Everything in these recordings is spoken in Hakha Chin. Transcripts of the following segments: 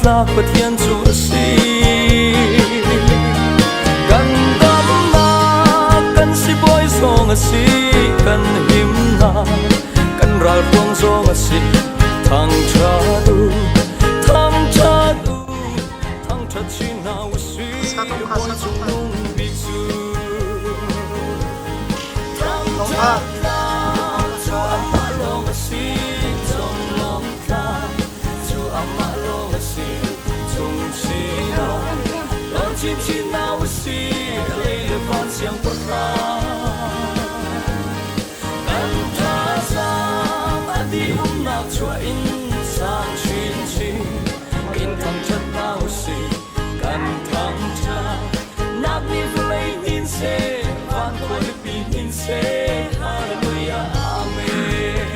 tlak Pathian cu a si. Kan damnak kan sibawi zong a si, kan himnak kan ralhruang zong a si. Thangṭhat u, thangṭhat u, thangṭhat chin hna u sih, Bawi cungnung bik cu. Thangṭhat tlak cu amah lawng a si, conglawmh tlak cu amah lawng a si, cungchin lawm chinchin hna u sih, lei le van siangpahrang. Kan thazaang a dihumnak chuah in sang chinchin in thangṭhat hna u sih. Kan thangṭhat nak nih vawlei hnin seh, van khualipi hnin seh. Hallelujah, Amen.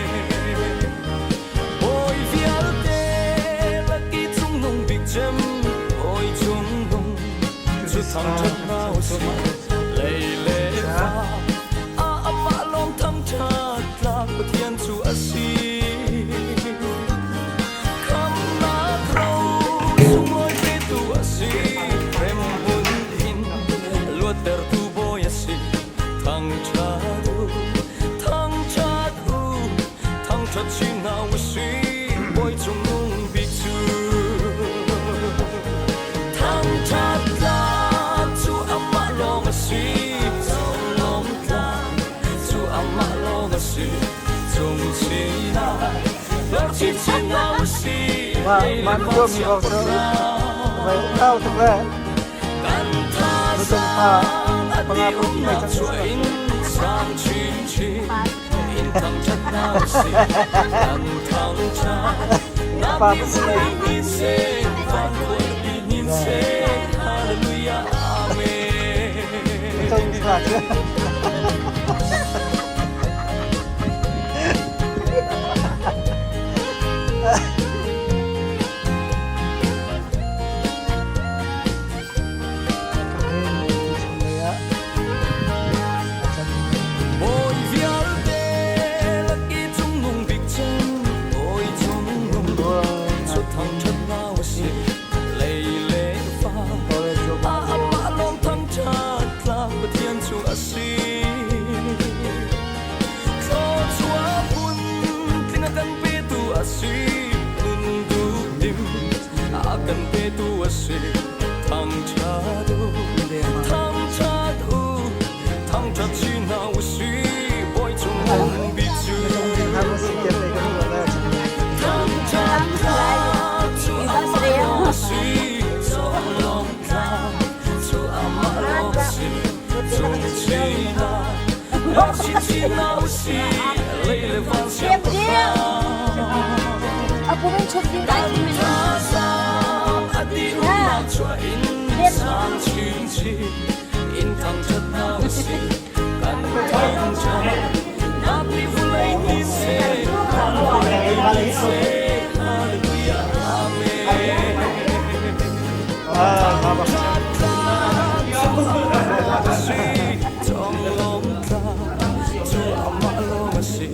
Bawi vialte laki cungnung bik cem, Bawi cungnung cu thangṭhat hna u sih. Lei le van ah amah lawng thangṭhat tlak Pathian cu a si. Khamnak ro sunglawi petu a si. Hremhmun in luattertu Bawi a si. Thangṭhat u, thangṭhat u, thangṭhat chin hna u sih, Bawi cungnung bik cu. Thangṭhat tlak cu amah lawng a si, conglawmh tlak cu amah lawng a si. Cungchin ah lor chinchin hna u sih, lei le Mah na van tuahmi kong cu siangpahrang. vai thau tuk le Kan nutung fa thazaang a panga pum mei dihumnak cang chuah in sang chinchin in thangṭhat hna u sih. Kan thangṭhat nak Pa ni pa si vawlei hnin seh, van khualipi hnin seh. Hallelujah, Amen. Tung thla cu. Bawi vialte lak i cungnung bik cem, Bawi cungnung cu thangṭhat hna u sih. Lei le fa ah amah lawng thangṭhat tlak Pathian cu a si. Thluachuah phun tling a kan petu a si, nun duhdim a kan petu a si. Thangṭhat u, thangṭhat u, thangṭhat chin hna u sih, Bawi cungnung bik cu. Thangṭhat tlak cu amah lawng a si, conglawmh tlak cu amah lawng a si. Cungchin ah lawm chinchin hna u sih, lei le van siangpahrang. Kan thazaang a dihumnak chuah in sang chinchin in thangṭhat hna u sih. Kan thangṭhat nak nih vawlei ni seh, van vawlei ni seh. Hallelujah, Amen. Thangṭhat tlak cu amah lawng a si, conglawmh tlak cu amah lawng a si.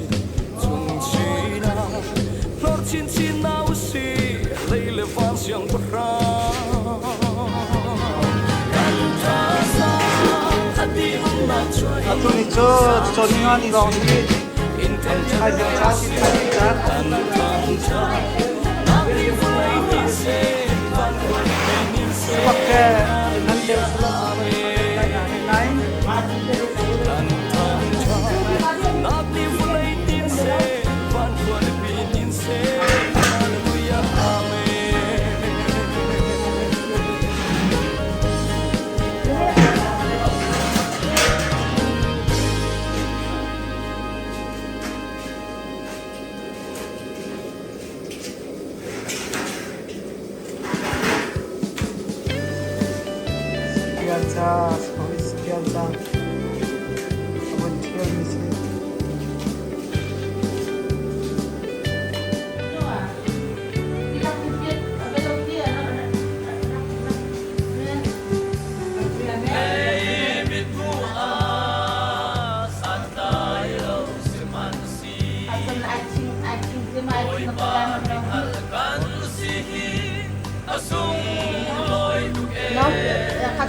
Cungchin ah hlorh chinchin hna u sih, lei le van siangpahrang. Kan thazaang a dihumnak chuah in Atu ni cu cawn nga ni lawng ni in thangṭhat thaizing hna caan u sih. thaizing caan Kan thangṭhat nak nih vawlei ni seh, van khualipi ni seh. Sabak ke nan deuh Hallelujah, Amen. Nine. Kan thangṭhat nak nih vawlei hnin seh, van khualipi hnin seh. Hallelujah, Amen. Pialca, Swiss pialca a vun ṭhialmi si. Hei mithmuh ah santlai lo sihmanhsih Bawipa nih hngalh kan si hi a sung.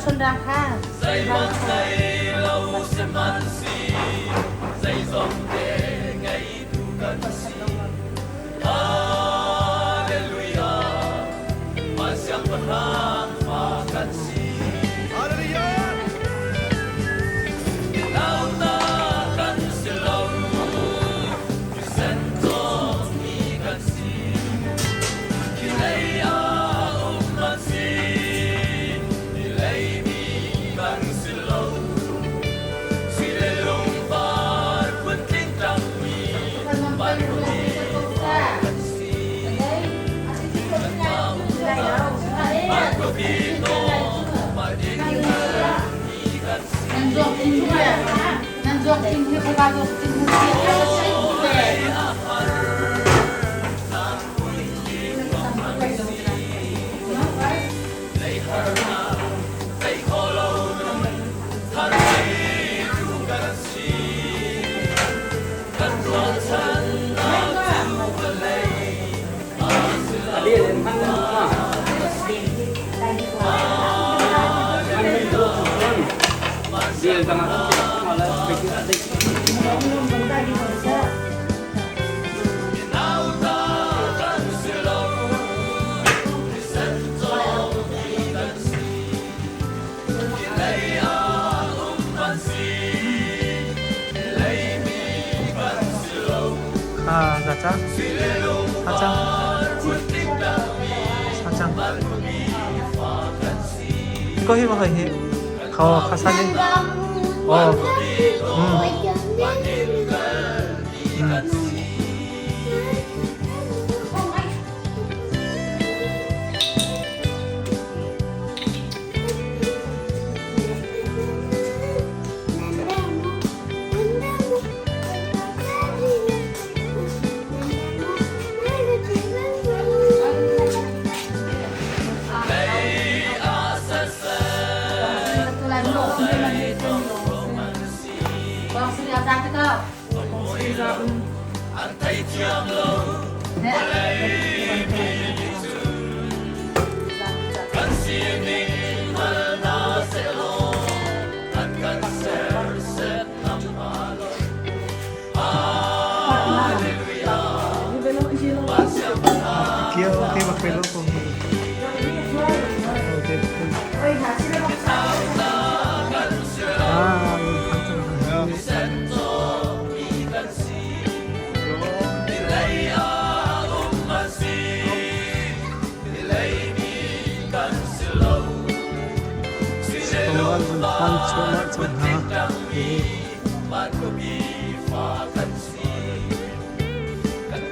Zeihmanh thei lo sihmanhsi zeizong te ngeitu kan si. Hallelujah, Van siangpahrang fa kan si. Nauta kan si lo, thisen cawkmi kan si. Hi lei ah um an si, hi leimi kan si lo. Si le lungvar phuntling tlangmi van khuapi kan si. Van khuapi dawh van inn mi kan si. 아, 가자. 사장. 사장. Ko hi ma hi. Kho khasani. Oh. Kio okay ba pelo ko. Okay.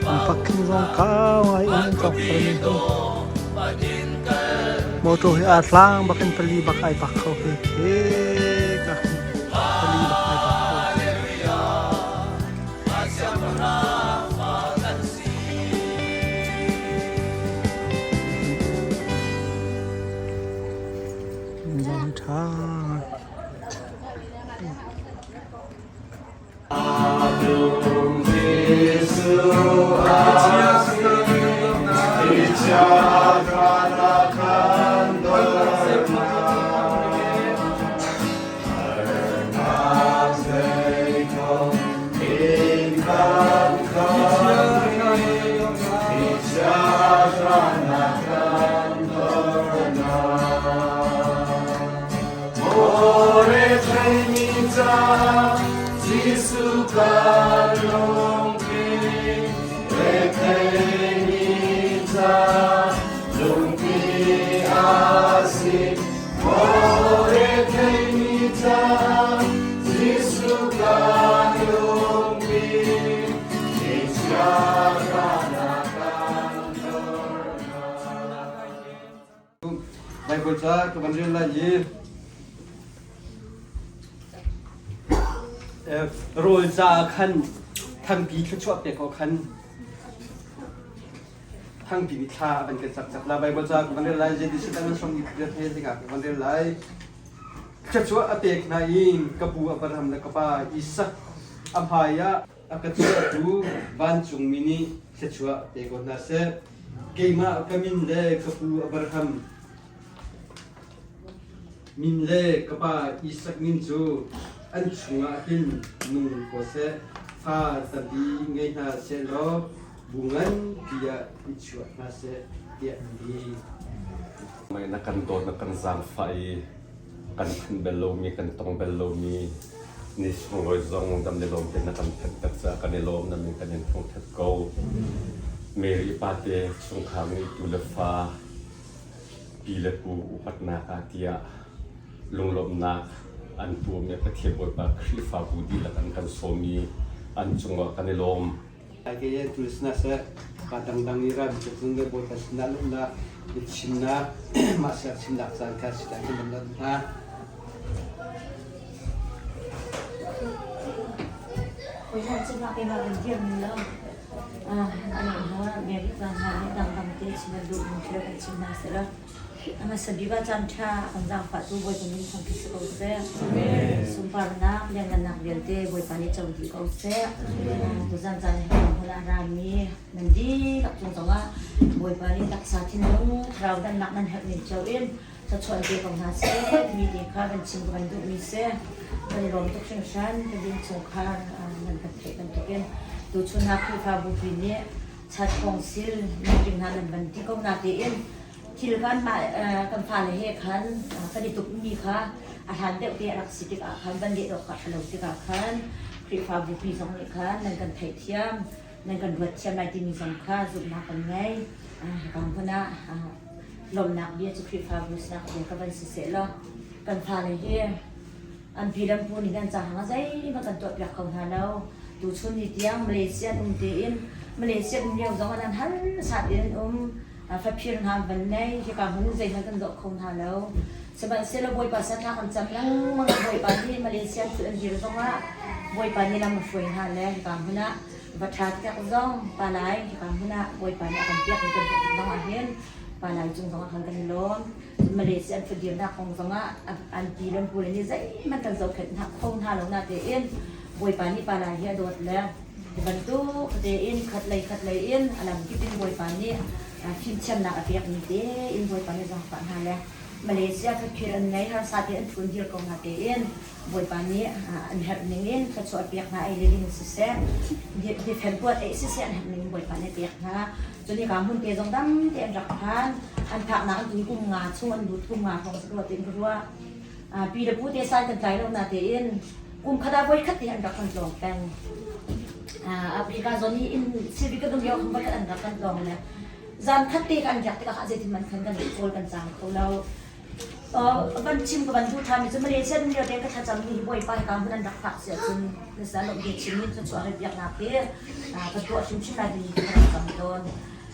Ah, Pakhin zong kau ngai in cawk mi hi. Motor hi aa tlang bakin pali bak ai bak kho hi khe ka pali bak ai bak kho. Zong tha. Bible ca ka van rel lai i rawl ca khan thangpi thluachuah pek awk khan thangpi nih thla a van kan cak cak la Bible ca ka van rel lai zeiti an som i khat he zingah ka van rel lai thluachuah a pek hna i ka pu Abraham le ka pa Isak a hmai ah a ka chuahtu vancungmi nih thluachuah pe ko hna seh. Keimah ka min le ka pu Abraham. min le ka pa Isak min cu an chungah hin nung ko seh. Fa tampi ngei hna seh law bu nganpi ah i chuah hna seh, tiah an ti. Mei na kan dawt na kan zaangfah i kan phanh bal lomi kan tong bal lomi ni sunglawi zong dam le lawm tein na kan phanhter caah kan i lawm na min kan in thangṭhat ko. Mary pate chungkhar nih tu le fa pi le pu upatnak ah tiah lunglawmhnak an tuahmi Pathian Bawipa Khrihfabu dihlak an kan sawm i an cungah kan i lawm. Ke tulisna seh ka dangdang i ram cun le Bawipa sinah lawmhnak biachimnak mah siak chimnak caan kha si lai kan lam hna. Oi han chimnak keimah kan dir mi lo. Mary caan hna nih dangdang te chim an duh mi thil kan chim hna seh A hmasa bik ah caan ṭha a kan zaangfahtu Bawipa min thangṭhat si ko seh. Sunparnak, lianngannak vialte Bawipa nih co dih ko seh. Tuzan caan hi hmun ah rami nan dihlak cung zongah Bawipa nih taksa thinlung thlarau dannak nan herh ning cio in thluachuah pe ko hna seh timi te kha kan chim ka kan duhmi si. Kan i lawm tuk hringhran kan innchungkhar nan kan theih bantukin tuchun ah Khrihfabu pi nih chat kongsil meeting hna nan van ti ko na tein thil kan mah kan fale he khan kan i tukmi kha a hlan deuh te a rak si tikah khan van leh awk a lo tikah khan Khrihfabu pi zong nih khan nan kan theihthiam nan kan ruat thiam lai timi zong kha zumhnak kan ngei. Hika hmun ah lawmhnak bia cu Khrihfabu sinak bia ka van si seh law kan fale hi an pi le an pu nih an cahang ah zeihmanh kan tuahpiak kho hna lo. Tuchun ni tiang Malaysia an um tein Malaysia um lio zong ah nan har sat in an um. Faphir hna an van nei. Hika hmun zeihmanh kan zoh kho hna lo. Sihmanhsehlaw Bawipa sathla kan cam lengmang i Bawipa nih Malaysia thil an dir zongah Bawipa nih lam a hruai hna le hika hmun ah va ṭha tek zong palai hika hmun ah Bawipa nih a kan piakmi kan tuah tik zong ah hin palai cung zong ah khan kan i lawm. Malaysia an fadirnak kong zongah an pi le an pu le nih zeihmanh kan zohkhenh hna kho hna lo na tein Bawipa nih palai hi a dawt le hi bantuk tein khat lei khat lei in a lamkip in Bawipa nih fimthiamnak a pekmi tein Bawipa nih zaangfah hna le Malaysia faphir an ngei harsa te an thun dir ko hna tein Bawipa nih an herh ning in thluachuah a pek hna ei le ding siseh biafempuat ei siseh an herh ning in Bawipa nih a pek hna. Cun hika hmun te zong dam te an rak phan. An phaknak an tun kum nga chung an lut kum nga hrawng si rua tiin ka ruah. Pi le pu te sai kan tlai lo na tein kum khat ah voi khat te an rak kan tlawng peng. Africa zawn hi in Silvi ka dum lio khan voi khat an rak kan tlawng le zan khat te ka an riak tikah zeitin man khan kan kawl kan cang kho lo. Van chim ka van duh ṭhan mi cu Malaysia um lio te ka thlacam mi hi Bawipa hika hmun an rak phak si ahcun na sa lo bia chim in thluachuah hal piaknak hi ka tuah hrimhrim lai timi ka rak cam tawn.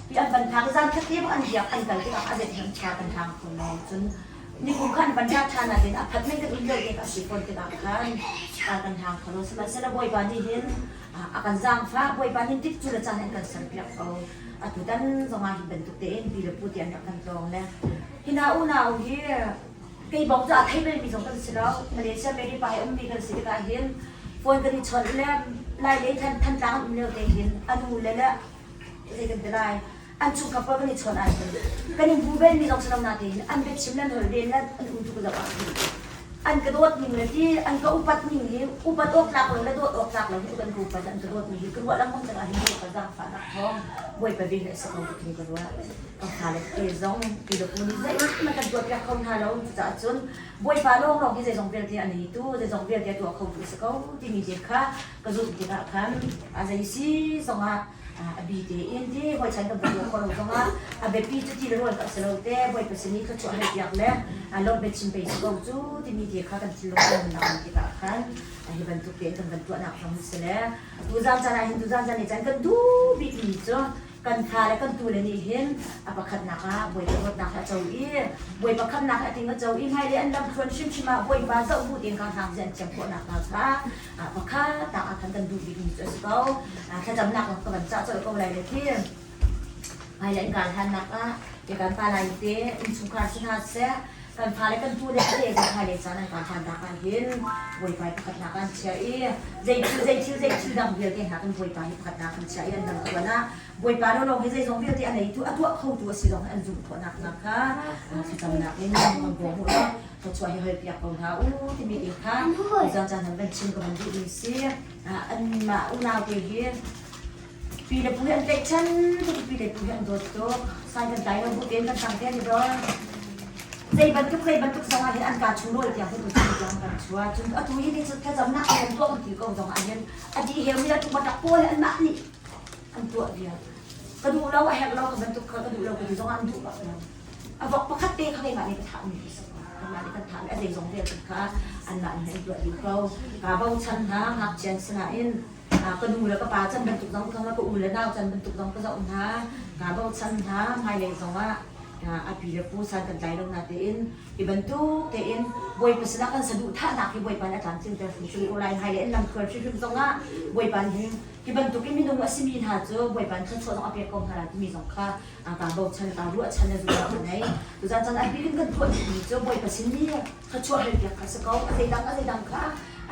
Hi an van phak zan khat te bak an biak an kal tikah a zeitheng ṭha kan hlang kho lo. Cun nikum khan van ra ṭhan ah tin a phat men kan um lio te ka si fawn tikah khan kan hlang kho lo. Sihmanhsehlaw Bawipa nih hin a kan zaangfah Bawipa nih dik cu le caan an kan serpiak ko. Atutan zongah hi bantuk tein pi le pu te an rak kan tlawng le Hi hna unau hi kei bawk cu a thei balmi zong kan si lo. Malaysia Mary pa he ummi kan si tikah hin phone kan i chawnh le Lai lei Thantlang an um lio te hin a nu le le zei kan ti lai an chungkhar pawl kan i chawnh ahcun kan i hmu belmi zong si lo natein an biachim le an holh len le an um tu ka zoh ahcun an ka dawt ning le ti an ka upat ning hi upat awk tlak lo le dawt awk tlak lo hi kan ka upat an ka dawt ning hi ka ruah lengmang tikah hin ka zaangfahnak thawng Bawipa bia hi a si ko ti ka ruah. Ka fale te zong ti le pu nih zeihmanh kan tuahpiak kho hna lo. Cucaah cun Bawipa lawnglawng hi zeizong vialte a neitu, zeizong vialte a tuah khotu a si ko timi te kha ka zumh tikah khan a zei si zongah a bi tein ti hawi chan kan va tuah khawh lo zongah a biapi cu ti le rawl ka si lo te Bawipa sin i thluachuah halpiak le lawmh biachim pei si ko cu timi te kha kan thinlung kan hun tikah khan hi bantuk tein kan van tuahnak zong si le tuzan caan ah hin tuzan caan ni caan kan duh bikmi cu kan fa le kan tu le nih hin a pakhatnak ah Bawipa dawtnak a co i Bawipa khamnak a ting a co i hmailei an lam thluan hrimhrim ah Bawipa zoh bu tein ka hlang an thiam khawhnak hnga kha pakhatnak ah khan kan duh bikmi cu a si ko. Thlacamnak ka van cah colh ko lai le khi hmailei an kal hannak ah ke kan pa lai te innchungkhar si hna seh kan fale kan tu le a le zong hmailei caan an kal ṭhan nak ah hin Bawipa hi pakhatnak an chia i zei thil zei thil zei thil dang vialte hna kan Bawipa hi pakhatnak an chia i an dang tuan ah Bawipa lawlawng hi zeizong vialte a neitu a tuah khotu a si zong hi an zumh khawhnak hna kha thlacamnak in kan bawm u law. Thluachuah hi hal piak ko hna u timi te kha tuzan caan han van chim ka van duhmi si. Anmah unau te hi pi le pu hi an tlaihchan tuk pi le pu hi an dawt tuk. Sai kan tlai lo bu tein kan tang te an i dor. Zei bantuk zei bantuk zong ah hin an kaa chung rawl tiang kan tiang kan chuah. Cun atu hi ni cu thlacamnak an tuah kan ti ko zong ah hin a dih heu mi le tuk pawl hi anmah nih an tuah vial. Ka duh lo a herh lo ka bantuk kha ka duh lo ka ti zong ah an duh bak lo. A vok pakhat te kha keimah nih ka thahmi a si. Kanmah nih kan thahmi a zeizong vialte kha anmah nih an tuah dih ko. Kaa bochan hna, ngakchia an si nain ka nu le ka pa can bantuk zong ka ka u le nau can bantuk zong ka zoh hna. Kaa bochan hna, hmailei zongah a pi le pu san kan tlai lo natein hi bantuk tein Bawipa sinah kan saduhthahnak hi Bawipa nih a tlamtlinter hrimhrim ko lai. Hmailei an lamthluan hrimhrim zongah Bawipa nih hi bantuk in minung a simi hna cu Bawipa nih thluachuah zong a pek ko hna lai timi zong kha kaa bochan kaa ruahchan le zumh ka nei. Tuzan caan a bik in kan tuah dingmi cu Bawipa sin i thluachuah halpiak kha si ko. A zeidang a zeidang kha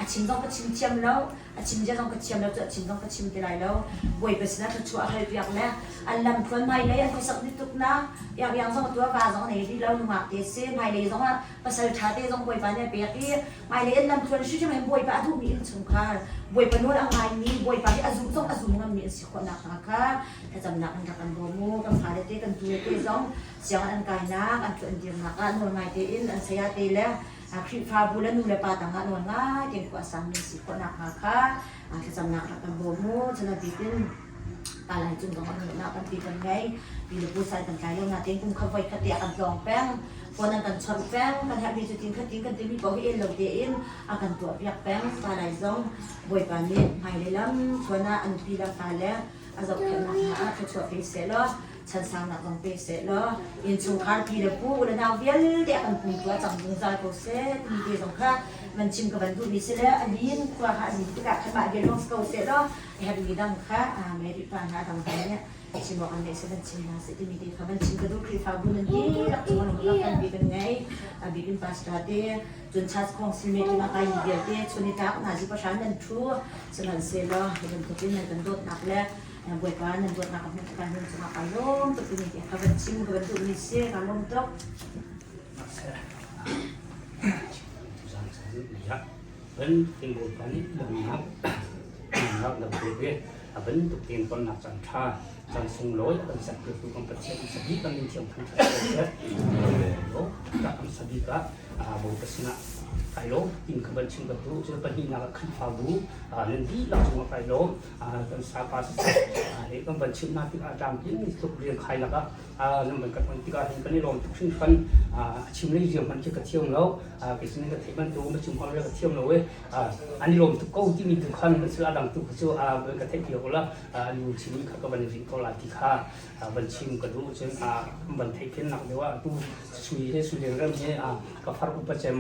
a chim zong ka chim thiam lo, a chim zia zong ka thiam lo cu a chim zong ka chim ti lai lo. Bawipa sinah thluachuah halpiak le an lamthluan hmailei an khuasak ni tuknak iang zong a tuah va zong a nei rih lo nungak te si hmailei zong ah pasal ṭha te zong Bawipa nih a pek i hmailei an lamthluan hrimhrim hin Bawipa a duhmi innchungkhar Bawipa nawl a ngaimi Bawipa hi a zum zong a zum ngammi an si khawh nakhnga kha thlacamnak in rak kan bawm u. Kan fale te kan tule te zong sianginn an kainak, an an dirnak ah nawl ngai tein an saya te le Khrihfabu le nu le pa tangah nawl ngai tein khua a sami si khawh nakhnga kha thlacamnak rak kan bawm u. Cun a bik in palai cung zong ah tampi kan ngei. Pi le pu sai kan tlai lo natein kum kha voi khat te a kan tlawng peng. Phone an kan chawnh peng. Kan herhmi cu tin khat tin kan timi paoh hi el lo tein a kan tuah piak peng. Palai zong Bawipa nih hmailei lam thluan ah an pi le fale a zohkhenhnak hna ah thluachuah pe sehlaw chansaunak zong pe sehlaw innchungkhar pi le pu le nau vialte a kan pumtu ah cang zungzal ko seh timi te zong kha van chim ka van duhmi si le a lin khua kha a lin tikah khan mah vial lawng si ko sehlaw a herhmi dang kha Mary pa hna dang hna nih chim awk an neih si van chim hna seh timi te kha van chim ka duh Khrihfabu nan dihlak cung lungrak kan bi kan ngei a bik in pastor te Cun church council meeting a kaimi vialte chun i tlak nazi pahra nan ṭhu. Sihmanhsehlaw hi bantukin nan kan dawtnak le Bawipa nan dawtnak a hmuh tikah nan cungah kaa lawm tuk timi ti ka van chim ka van duhmi si. Kaa lawm tuk. Ban Bawipa nih damnak damnak dam pek i a bantuk tein tonnak caan ṭha caan sunglawi a kan serpiaktu kan Pathian an sabik kan min thiang thangṭhat ko seh. Kan sabik ah Bawipa sinah kai lawm tin ka van chim ka duh. Cun pahnihnak ah Khrihfabu nan dihlak cungah kai lawm. Kan sapa siseh he kan van chimh hna tikah tlamtling tluk rian khai lakah nan van kan on tikah hin kan i lawm tuk hringhran. A chim lei riang hmanh khi ka thiam lo. Kei sin ka theih bantuk ma chim hol ka thiam lo i an i lawm tuk ko timi tu khan a dang tu cu ka theih piak ula lu chim kha ka van ring ko la ti kha van chim ka duh cun van theih phen nak deuh ah tu sui he sui leng ram he ka far upa cem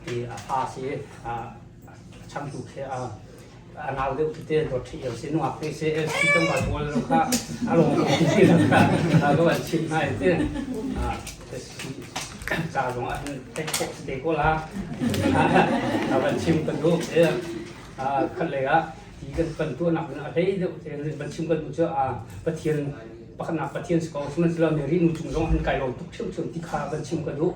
ti a fa si a changtu khe a a nau deuh tete dawt ṭhi iau si nungak te si si kan val pawl lo kha a lawng ko ti lo kha ka van chim hna ti ca zong ah hin theih khawh si te ko la a van chim kan duh khat lei ah ti kan kan tuahnak in a hlei deuh te van chim kan duh cu Pathian pakhatnak Pathian si ko sihmanhsehlaw Mary nu cung zong hin kai lawm tuk ṭhiamṭhiam ti kha van chim ka duh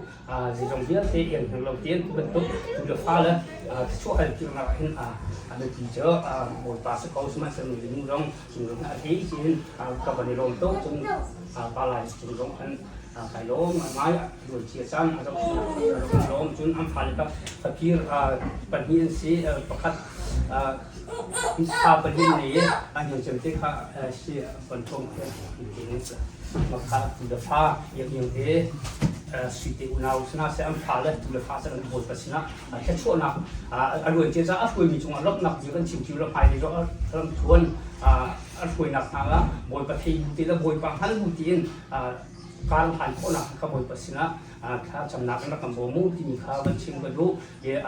zeizong vialte iang hngel lo tein tu bantuk tu le fa le thluachuah hal tirnak ah hin a biapi cu Bawipa si ko sihmanhsehlaw nu zong cung zong a hlei in ka van i lawm tuk cun pa lai cung zong khan kai lawm ngai luan cia cang a zoh lawm cun an fale ka fakir pahnih an si pakhat fa pahnih nei i an hnu cem te kha si kon thong kha tu le fa iang iang te sui te unau sina se an fa le tu le fa se an bawipa sinah thluachuahnak a luan cia caah a hruaimi cungah lawmhnak bia kan chim cio lo hmailei zong ram thuan a hruainak hna ah bawipa thei bu te le bawipa hngal bu tiin kar hlan khawhnak kha bawipa sinah thla camnak in rak kan bawm u timi kha van chim ka duh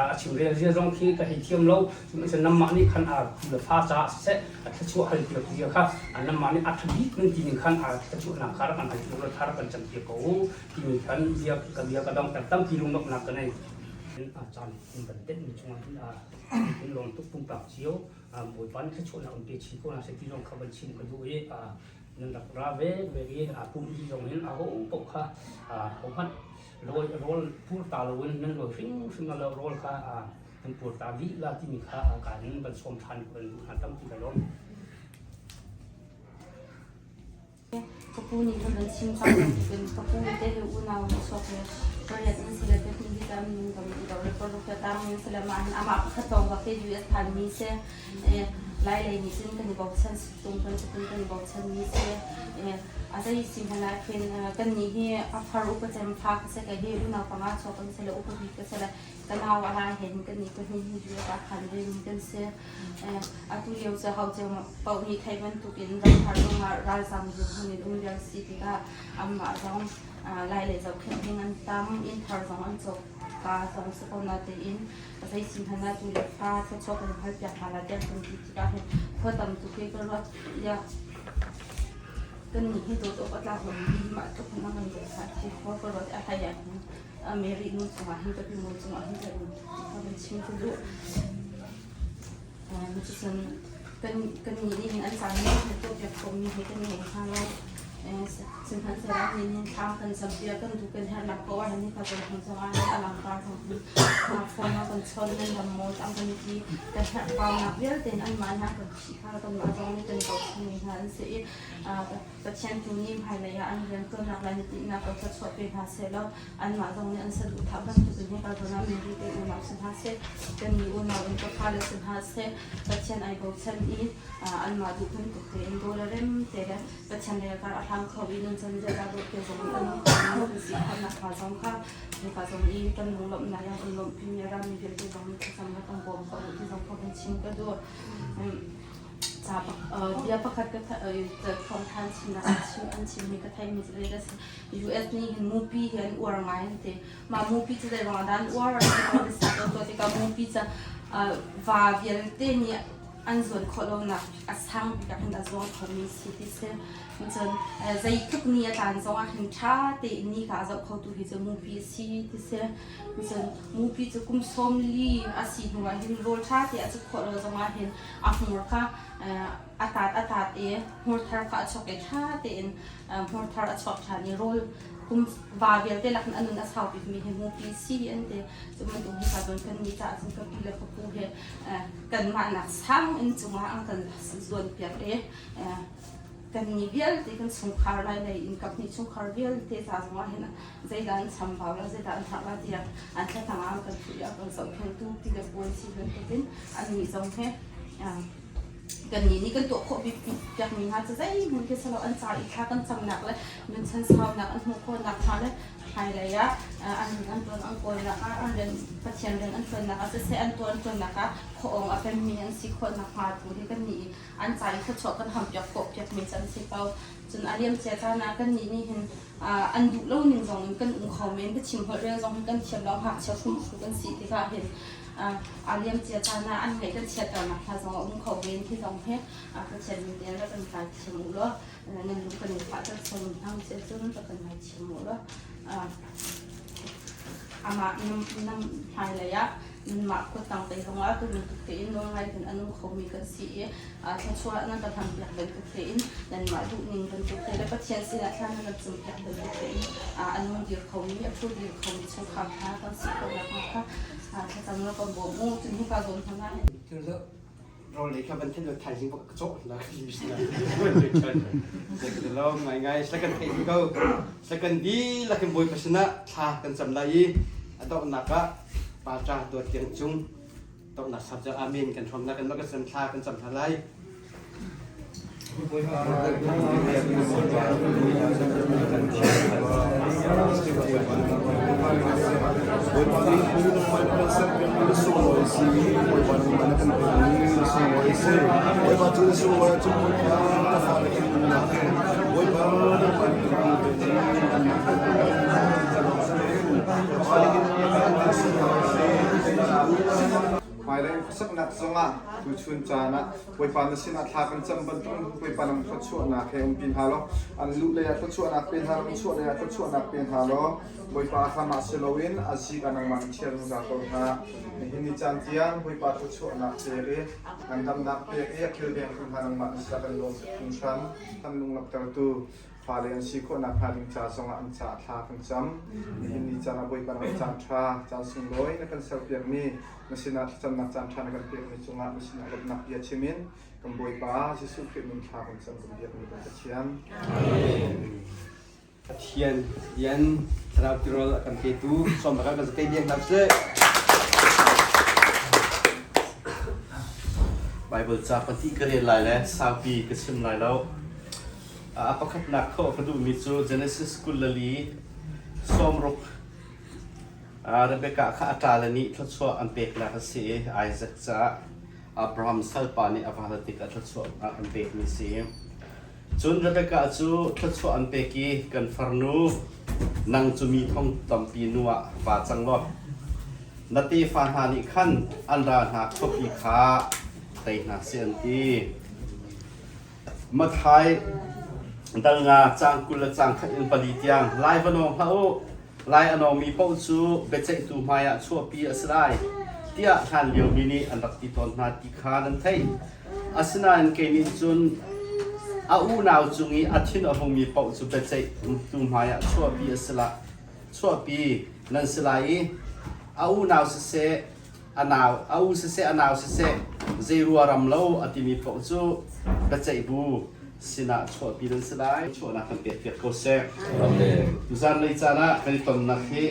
a chim rel zia zong khi ka hei thiam lo sihmanhsehlaw nanmah nih khan a tu le fa caah siseh a thluachuah hal piak zia kha nanmah nih a ṭha bik nan ti ning khan a thluachuahnak kha rak kan hal piak law thla rak kan cam piak ko u timi khan bia ka bia ka dong ter tampi lunglawmhnak ka nei. Caan in van tenh mi cungah hin in lawm tuk pumpak cio Bawipa nih thluachuahnak in pe chin ko hna seh ti zong kha van chim ka duh i. Nan rak ra ve ve i aa pum dih zong hin aho paoh kha hohmanh rawl pur ta loin nan rawl hrimhrim lo rawl kha nan pur ta dih la timi kha kaa in van sawm ṭhan ka van duh hna tampi ka lawm. Ka pu nih kan van chim cang bantukin ka pu te he unau an chuak i pariat an si le pahnih hi kan nung kan i do le paruk le tang an si le mah hin amah pakhat lawng bak te US phanmi si. Lai lei nih cun kan i bochan tung bantukin kan i bochanmi si. A zei si hmanh ah khin kannih hi a far upa cem fa ka si ka hi unau panga chuak kan si le upa bik ka si le ka nau a lai hen kannih pahnih hi US ah phan ve mi kan si. Atu lio cu ho cio paoh nih thei bantukin ramthar zongah ralzam dirhmun in um lio si tikah anmah zong lai lei zohkhenh ding an tam, inn thar zong an cawk ka zong si ko natein zei si hmanh ah tu le fa thluachuah kan hal piak hna la tiah kan ti tikah hin khua tam tuk hi ka ruat ya kan nih hi dawt awk a tlak lomi mah tluk in a ngan dawt hna ti khua ka ruat a hlei ah hin Mary nu cungah hin ka pi nu cungah hin ka um ka van chim ka duh. Cucun kan kan nih nih hin an caan nih kan tuahpiak khawhmi hi kan ngei hna lo. Sihmanhsehlaw nih hin thla kan campiak kan duh kan herhnak paoh ah hin hika kan hmun zongah hin a langkar zong hin phone ah kan chawn nan ram maw tang kan ti kan herh paunak vialte in anmah hna kan phih hna kanmah zong nih kan bochanmi hna an si i Pathian tu nih hmailei ah an rianṭuannak le an i tinhnak ko thluachuah pe hna sehlaw anmah zong nih an saduhthah bantukin hika zawn ah Mary te unau si hna seh, kannih unau in ka fale si hna seh, Pathian ai bochan i anmah duh bantuk tein daw le rem te le Pathian lei kar a hlang kho i nuncan ziaza dawh te zong in an kan si khawhnak hnga zong kha hika zong i kan lunglawmhnak yang kan lawmhpimi a rami vialte zong nih thlacam le kan bawm ko u ti zong kha kan chim ka duh. Bia pakhat ka thawngthan chimnak an chimmi ka theihmi cu zei dah US nih hin mupi hi an uar ngai an ti. Mah mupi cu zei ruangah dah an uar an ti ko bisa to to tikah mupi cu va vialte nih an zuan khawh lonak a sang bik ah khin a zuang khomi si ti si. Cun zeitluk ni a tlan zong ah hin ṭha tein ni ka a zoh khotu hi cu mupi a si ti si. Cun mupi cu kum 40 a si hnu ah hin rawl ṭha te a cuk khawh lo zong ah hin a hmur kha a tat a tat i hmur thar kha a chuak i ṭha tein hmur thar a chuak ṭhan i rawl kum va vialte lak in a nun a sau bikmi hi mupi si an ti. Cu bantuk hi ka zawn kan ni caah cun ka pi le ka pu he kanmah nak sang in cungah an kan zuanpiak i kannih vialte kan chungkhar lai lei in kaphnih chungkhar vialte ca zongah hin zeidah an chambau la zeidah an harh la tiah an thlatang ah kan thuh i a kan zohkhenhtu ti le pawl si bantukin annih zong he kannih nih kan tuah khawh bik piakmi hna cu zeihmanh khi silo an ca i thla kan camnak le nunchan saunak an hmuh khawhnak hnga le hmailei ah an an tuan an kawlnak ah an rian Pathian rian an tuannak ah siseh an tuan tuannak ah khuaawng a pemmi an si khawhnak hnga tu hi kannih an ca i thluachuah kan hampiak khawh piakmi cu an si ko. Cun a liamcia caan ah kannih nih hin an duh lo ning zong in kan um kho men biachim holh rel zong hin kan thiam lo ngakchia hrimhrim kan si tikah hin a liamcia caan ah an ngaih kan chiatternak hna zong a um kho men khi zong hi Pathian min te rak kan kai thiam u law nan lung kan in fahter sual hna usih cun rak kan ngai thiam u law amah nam hmailei ah nanmah kuttang te zongah tu bantuk tein nawl ngai in a nung khomi kan si i thluachuah nan kan hampiak bantuk tein nanmah duhning bantuk te le Pathian sinah thla nan kan cumpiak bantuk tein a nung dir khomi a ṭhu dir khomi chungkhar hna kan si khawh nakhnga kha thlacam la kan bawm u. Cun hika zawn hmanh ah Rawl lei kha van then lo thaizing bak ka cawh la ka mi sina. Lo ngai ngai sla kan theih ko. Sla kan di lakin Bawipa sinah thla kan cam lai i a donghnak ah pa ṭa dawt tiang cung donghnak sap cu amen kan hrawmnak kan kan thla kan cam hna lai. Bawipa nih hmun serpiakmi na sunglawi a si. Bawipa nih na kan pekmi na sunglawi a si. Bawipa cu na sunglawi ahcun Bawipa na fale kan nunnak he Bawipa nangmah nih kan hmu te ning anmah kan nunnak ka fale hin na sunglawi a si. Hmailei. khuasaknak zongah tuchun caan ah Bawipa na sinah thla kan cam bantuk Bawipa nang thluachuahnak he umpi hna law an luh lei ah thluachuahnak pe hna law an chuah lei ah thluachuahnak pe hna law Bawipa a hram ah si loin a zik ah nangmah in chia zungzal ko hna. Nihin ni caan tiang Bawipa thluachuahnak pek i ngandamnak pek i a kilvengtu hna nangmah na sinah kan lawm tuk hringhran. Kan lunglawmhtertu fale an si khawh nakhnga ding ca zongah an caah thla kan cam. Nihin ni caan ah Bawipa nang caan ṭha, caan sunglawi na kan serpiakmi, na sinah thlacamnak caan ṭha na kan pekmi cungah na sinah lawmhnak bia chim in kan Bawipa Jesuh Khrih min thla kan cam kan biakmi kan Pathian. Amen. Pathian lian thlarau tirawl a kan petu sawm bakal kan zakei biak hna sih. Bible ca pahnih ka rel lai le saupi ka chim lai lo. A pakhatnak thawh ka duhmi cu Genesis 24 sawmruk Rebekah kha a ṭale nih thluachuah an peknak a si i Isaac caah Abraham salpa nih a va hal tikah thluachuah an pekmi a si. Cun Rebekah cu thluachuah an pek i kan farnu nang cu mi thong tampi nu ah vaa cang law na tefa hna nih khan an ral hna khuapi kha tei hna seh an ti. Matthai dal nga caang 20 le caang khat in pali tiang lai va nawng hlah u. Lai a nawngmi paoh cu biaceihtu hmaiah chuahpi a si lai tiah hlan liomi nih an rak ti tawn hna ti kha nan theih. Asinain kei nih cun a unau cung i a thin a hungmi paoh cu biaceihtu hmaiah chuahpi a si la chuahpi nan si lai i a unau siseh a nau a u siseh a nau siseh zei ruaram lo a timi paoh cu biaceih bu sinah chuahpi nan si lai. Chuahnak kan pekpiak ko seh. Tuzan lei caan ah kan i tonnak hi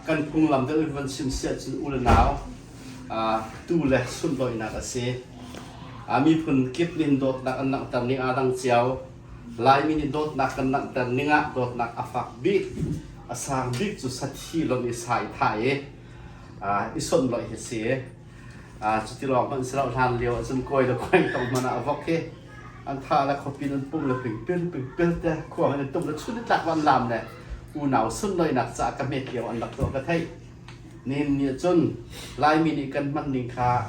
kan phunglam deuh in van chim siah cun u le nau tu le sunlawihnak a si. Miphun kip nih dawtnak an langhter ning aa dang cio. Laimi nih dawtnak kan langhter ning ah dawtnak a fak bik, a sang bik cu sathi lonh i sa i thah i i sunlawih hi si. Cuti lawng hmanh si lo hlan lio ahcun kawi le kawi tong hmanh ah vok hi an tha le khuapin an pum le pingpil pingpil te khuang in an tum le chun tlak an lam le unau sunlawinak caah ka hmet lio an rak tuah ka theih. Nihin ni ahcun Laimi nih kan hman ning kha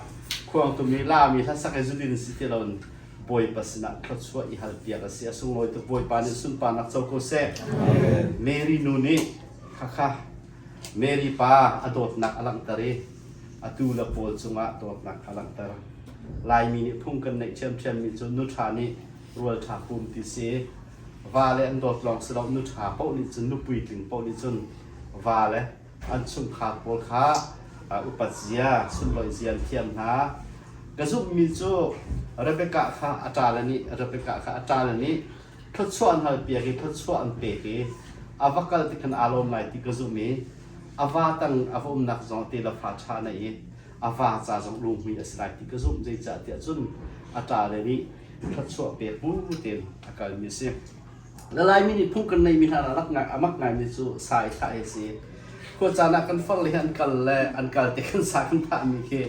khuangtum i lami hlasak i zudin si ti loin Bawipa sinah thluachuah i halpiak a si. A sunglawi tuk Bawipa nih sunparnak co ko seh. Mary nu nih khakha Mary pa a dawtnak a langhter i atu le pawl cungah dawtnak kha langhter. Laimi nih phung kan neih ṭhiamṭhiammi cu nu ṭha nih rual ṭha pum ti si. Va le an dawt lawng si lo nu ṭha paoh nih cun nu puitling paoh nih cun va le an chungkhar pawl kha upat zia, sunlawih zia an thiam hna. Ka zumhmi cu Rebekah kha a ṭale nih Rebekah kha a ṭale nih thluachuah an halpiak i thluachuah an pek i a va kal ti khan aa lawm lai ti ka zumh i a va tang a va umnak zong te le fa ṭha nei i a va ca zong lunghmui a si lai ti ka zumh zeicah tiah cun a ṭale nih thluachuah pek bu tein a kalmi a si. Na Laimi nih phung kan neihmi hna rak ngai a mak ngaimi cu sa i thah hi a si. Khua caan ah kan far le an kal le an kal te kan sa kan thahmi khi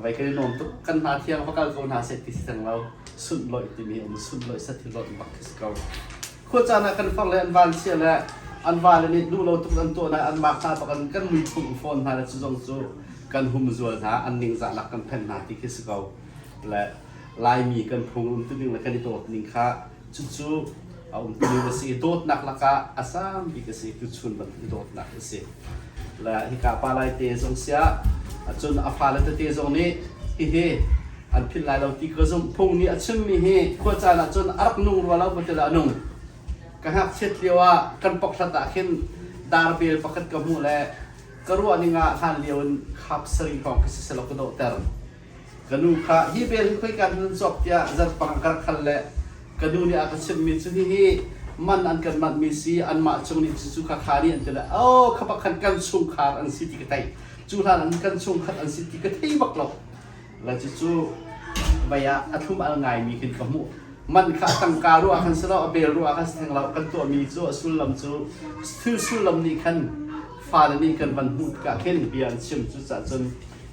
vai kan i nuam tuk kan hna thiang va kal ko hna seh ti si theng lo sunhlawih timi um sunhlawih sathilawih bak khi si ko. Khua caan ah kan far le an van sia le an va le nih duh lo tuk an tuah na an mak hna bak an kan mui phung fawn hna le cu zong cu kan humzual hna an ningzahnak kan phen hna ti khi si ko. Le Laimi kan phung um tuning le kan i dawt ning kha cucu a um tu a si i dawtnak lakah a sang bik a si tuchun bantuk dawtnak a si. Le hika pa lai te zong siah cun a fale tete zong nih hihi an philh lai lo ti ka zumh. Phung nih a chimmi hi khua caan ah cun a rak nung rua lo maw a nung. Ka ngakchiat lio ah kan pokhlat ah khin darbel pakhat ka hmuh le ka ruah ning ah hlan lio in khap sarih hrawng khi siselaw ka dawhter. Ka nu kha hi bel hi khoika nan cawk tiah zarpang a ka rak hal le ka nu nih a ka chimhmi cu hihi man an kan manhmi si anmah chung nih cucu kha kha nih an ti le oh kha bak khan kan chungkhar an si ti ka theih cu hlan an kan chungkhat an si ti ka thei bak lo le cucu vei ah a thlum al ngaimi khin ka hmuh man kha tangka ruah khan si lo a bel ruah khan si theng lo kan tuahmi cu a sullam cu thil sullam nih khan fale nih kan van hmuh tikah khin bia an chim cu cah cun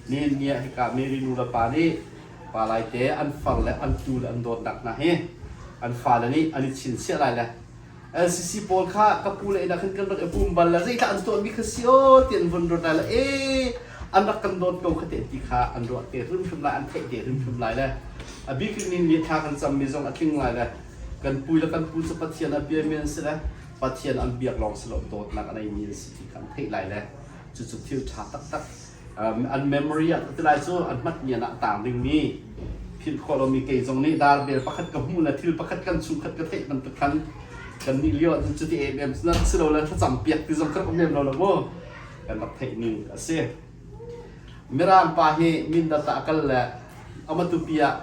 Nihin ni ah hika Mary nu le pa nih palai te an far le an tu le an dawtnak hna hi an fale nih an i chinchiah lai le LCC pawl kha ka pu le inn ah khan kan rak i pum bal le zeidah an tuahmi kha si aw ti an vun ruat lai le ee. An rak kan dawt ko kha te ti kha an ruah te hrimhrim lai, an theih te hrimhrim lai le a bik in ni thla kan cammi zong a tling lai le kan pu le kan pu cu Pathian a biami an si le Pathian an biak lawng si lo dawtnak a neimi an si ti kha an theih lai le cucu thil ṭha taktak an memory ah ti lai cu an hmatmi ah tang dingmi philh khawh lomi kei zong nih darbel pakhat ka hmuh le thil pakhat kan chungkhat ka theih bantuk khan kan nih lio ahcun cuti em em si lo le thlacam piak ti zong kan um lem lo lo mu kan rak theih ning a si. Mirang pa hi Mindat ah a kal le amatupi ah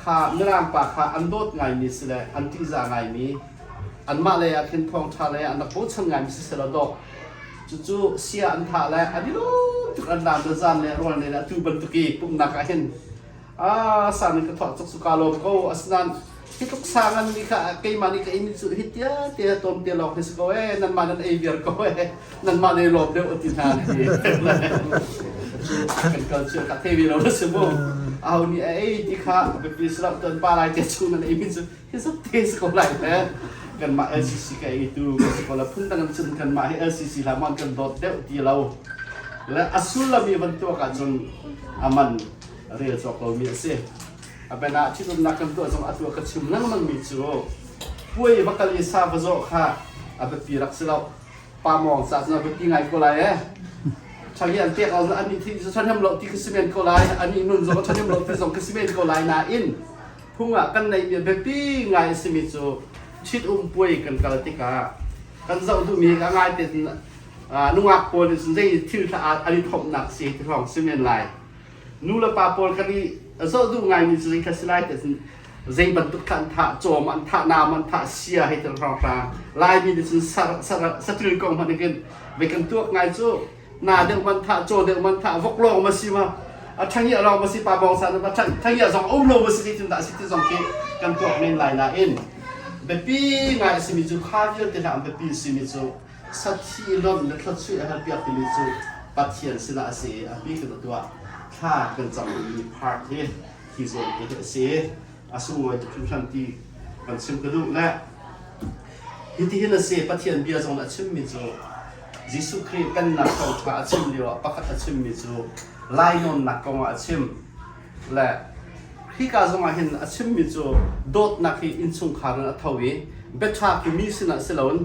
kha Mirang pa kha an dawt ngaimi si le an ṭihzah ngaimi anmah lei ah khin thawngṭha lei ah an rak bochan ngaimi si selaw dawh cucu sia an thah le an i lawm tuk an lam le zan le rual ne le atu bantuk i pumhnak ah hin Ah, sang in ka thawh cuk cu kaa lawm ko. Asinain hi tluk sang an nih kha keimah nih ka ei mi cu hi tia te tlawm te lawng hi si ko ee. Nanmah nan ei viar ko ee. Nanmah nan i lawm deuh a ti hna an ti. Kan kal cu ka thei ve lo na si mu. Aho nih a ei ti kha a biapi si lo tuan pa lai te chung nan ei mi cu hi zat te si ko lai le. Kanmah LCC ka ei tu kan si ko la phundang in cun kanmah hi LCC hlah maw an kan dawt deuh ti lo. Le a sullam i van tuak ahcun a man rel cawk lomi a si. A ben ah ṭhitumnak kan tuah zong atu ah ka chim lengmangmi cu puai va kal i sa va zawh kha a biapi rak si lo. Pa mawng ca cun a biapi ngai ko lai eh. Ṭhang an pek lo an nih thi cu ṭhahnem lo ti ka si men ko lai. Anih nun zong a ṭhahnem lo ti zong ka si men ko lai nain phung ah kan neihmi a biapi ngai a simi cu ṭhitum puai kan kal tikah kan zoh duhmi a ngai te nungak pawl nih cun zei thil kha an i thomhnak si ti hrawng si men lai. Nu le pa pawl kan i zoh duh ngaimi cu zei kha si lai ti cun zei bantuk kha an thah, cawm an thah, nam an thah, sia hei tel hrawnghrang. Laimi nih cun saṭil kong hmanh in ve kan tuak ngai cu na deuh man thah, caw deuh man thah, vok lawng ma si ma, a ṭhangiah lawng ma si, pa bawng sa ma ṭhangiah zong um lo ma si zeitin dah si ti zong khi kan tuak men lai nain biapi ngai a simi cu kha vialte hna an biapi a simi cu Sathi lonh le thluachuah a halpiak timi cu Pathian sinah a si i a bik in a tuah. Thla kan cam dingmi part hi hi zawn te hi a si i a sunglawi tuk hringhran ti kan chim ka duh. Le hitihin a si, Pathian bia zong a chimmi cu Jesuh Khrih pennak thawngṭha a chim lioah pakhat a chimmi cu lainawnnak kongah a chim. Le hika zongah hin a chimmi cu dawtnak hi innchungkhar in a tho i biaṭha khi mi sinah si loin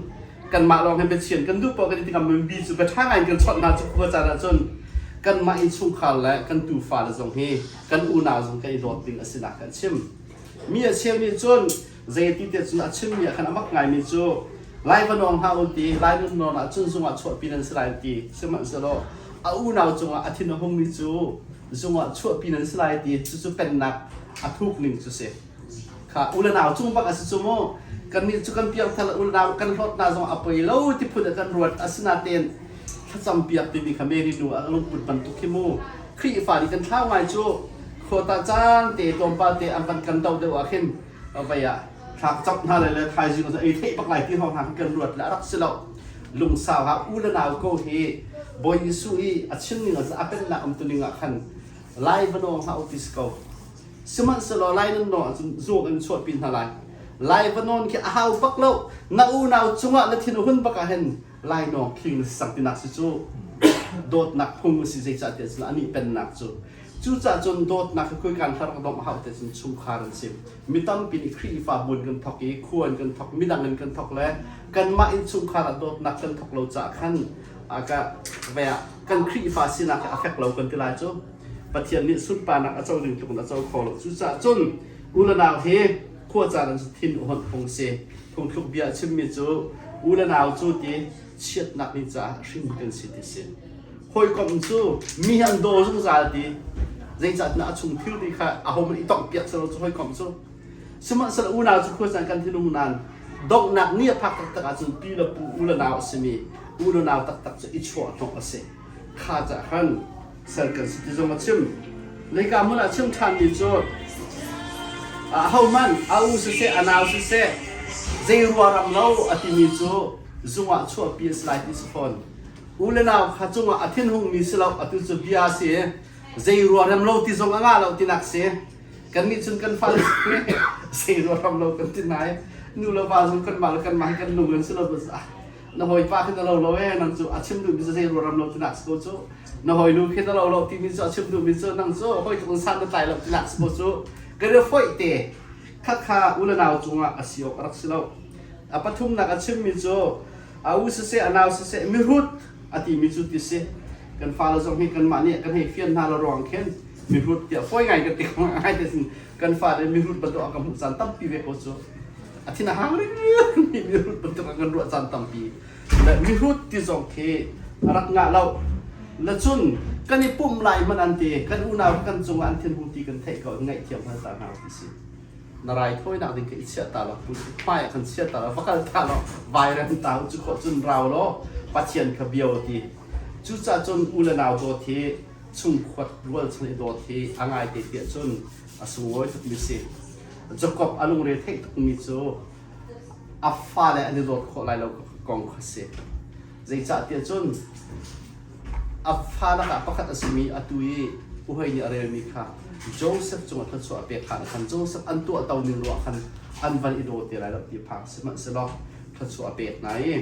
kanmah lawng hi biachian kan duh paoh kan i ti ngam mi cu biaṭha ngai in kan chawnh hna cu khua caan ahcun kanmah innchungkhar le kan tufa le zong hi kan unau zong kan i dawt ding a si nak kan chim. Mi a cheu nih cun zei ti te cun a chimmi ah khan a mak ngaimi cu Lai va nawng hlah u ti Lai nun nawn ah cun zung ah chuahpi nan si lai ti sihmanhsehlaw a unau cungah a thin a hungmi cu zung ah chuahpi nan si lai ti cucu pennak a thuk ning cu si kha u le nau cung bak a si cu mu kannih cu kan piangthar u le nau kan hlawt hna zong a poi lo ti phun ah kan ruat asinain thlacam piak timi kha Mary nu a lungput bantuk khi mu Khrihfa nih kan thlau ngai cu khuata caan te tlawmpal te an van kan do deuh ah khin vei ah thlak chap hna le le thaizing ei theih bak lai ti hrawng hna kan ruat le a rak si lo lungsau ha u le nau ko hi Bawi Jesuh i a chim ning a pennak um tuning ah khan lai va nawng hlah u ti si ko sihmanhsehlaw lai nan nawng ahcun zuak in chuahpi hna lai lai va nawn khi a hau bak lo na unau cungah na thin a hun bak ah hin lainawng thing na si cang tinak si cu dawtnak phung a si zeicah tiah cun anih pennak cu cucaah cun dawtnak hi khoikan hlar ka domh hau te cun chungkhar an si mi tampi nih Khrihfa bu in kan thok i khua in kan thok midang in kan thok le kanmah innchungkhar ah dawtnak kan thok lo caah khan ka ve ah kan Khrihfa sinak hi a fek lo kan ti lai cu Pathian nih sunparnak a co ding tluk in a co kho lo cucaah cun u le nau hi khua caan an thin a hawnh phung si. Phungthluk bia a chimmi cu u le nau cu ti chiatnak ni caah hrin kan si ti si. Hawikom cu mi hi an daw zungzal ti zeicahtiah a chung thilri kha ahohmanh i tongh piak selaw cu hawikom cu sihmanhsehlaw unau cu khua caan kan thinung nain donghnak ni a phak taktak ahcun pi le pu u le nau a simi u le nau taktak cu i chuah hnawh a si. Kha cah khan sal kan si ti zong a chim. Leika hmun ah chim ṭhanmi cu ahohmanh a u siseh a nau siseh zei ruaram lo a timi cu zung ah chuahpi a si lai ti si fawn. U le nau kha cungah a thinhungmi si lo atu cu bia a si i zei ruaram lo ti zong a ngah lo tinak si. Kannih cun kan fale zei ruaram lo kan ti nai nu le va zong kanmah le kanmah hi kan lung an si lo. Na hawipa khi na lo lo ee nang cu a chim duhmi cu zei ruaram lo tinak si ko cu. Na hawinu khi na lo lo timi cu a chim duhmi cu nang cu hawi tluk in san na tlai lo tinak si ko cu. Kan i foih te. Khakha u le nau cungah a si awk a rak si lo. A pathumnak a chimmi cu a u siseh a nau siseh mihrut a timi cu ti si. Kan fale zong hi kanmah nih kan hei fian hna lo ruang khin mihrut tiah fawi ngai kan ti ngai te sin kan fale mihrut bantuk a ka hmuh caan tampi ve ko cu. A thin a hang ring mi mihrut bantuk a kan ruah caan tampi. Le mihrut ti zong khi a rak ngah lo. Le cun kan i pumh lai hmanh an ti kan unau kan cungah an thinhung ti kan theih ko ngaihthiam hal ta hna ti si. Na rai thawinak ding kha i chiah ta law hmai ah khan chia ta law va kal ta law vairan ta u cu khawh cun rau law Pathian kha bio ti. Cucaah cun u le nau dawt hi chungkhuat rualchan i dawt hi a ngai te tiah cun a sunglawi tukmi si. Jakob a lungre theih tukmi cu a fale an i dawt khawh lai lo kong kha si. Zeicahtiah cun a fa lakah pakhat a simi atu i uhei nih a relmi kha Joseph cungah thluachuah a pek hlan khan Joseph an tuahto ning ruah khan an van i daw te lai lo ti phang sihmanhsehlaw thluachuah a pek hna i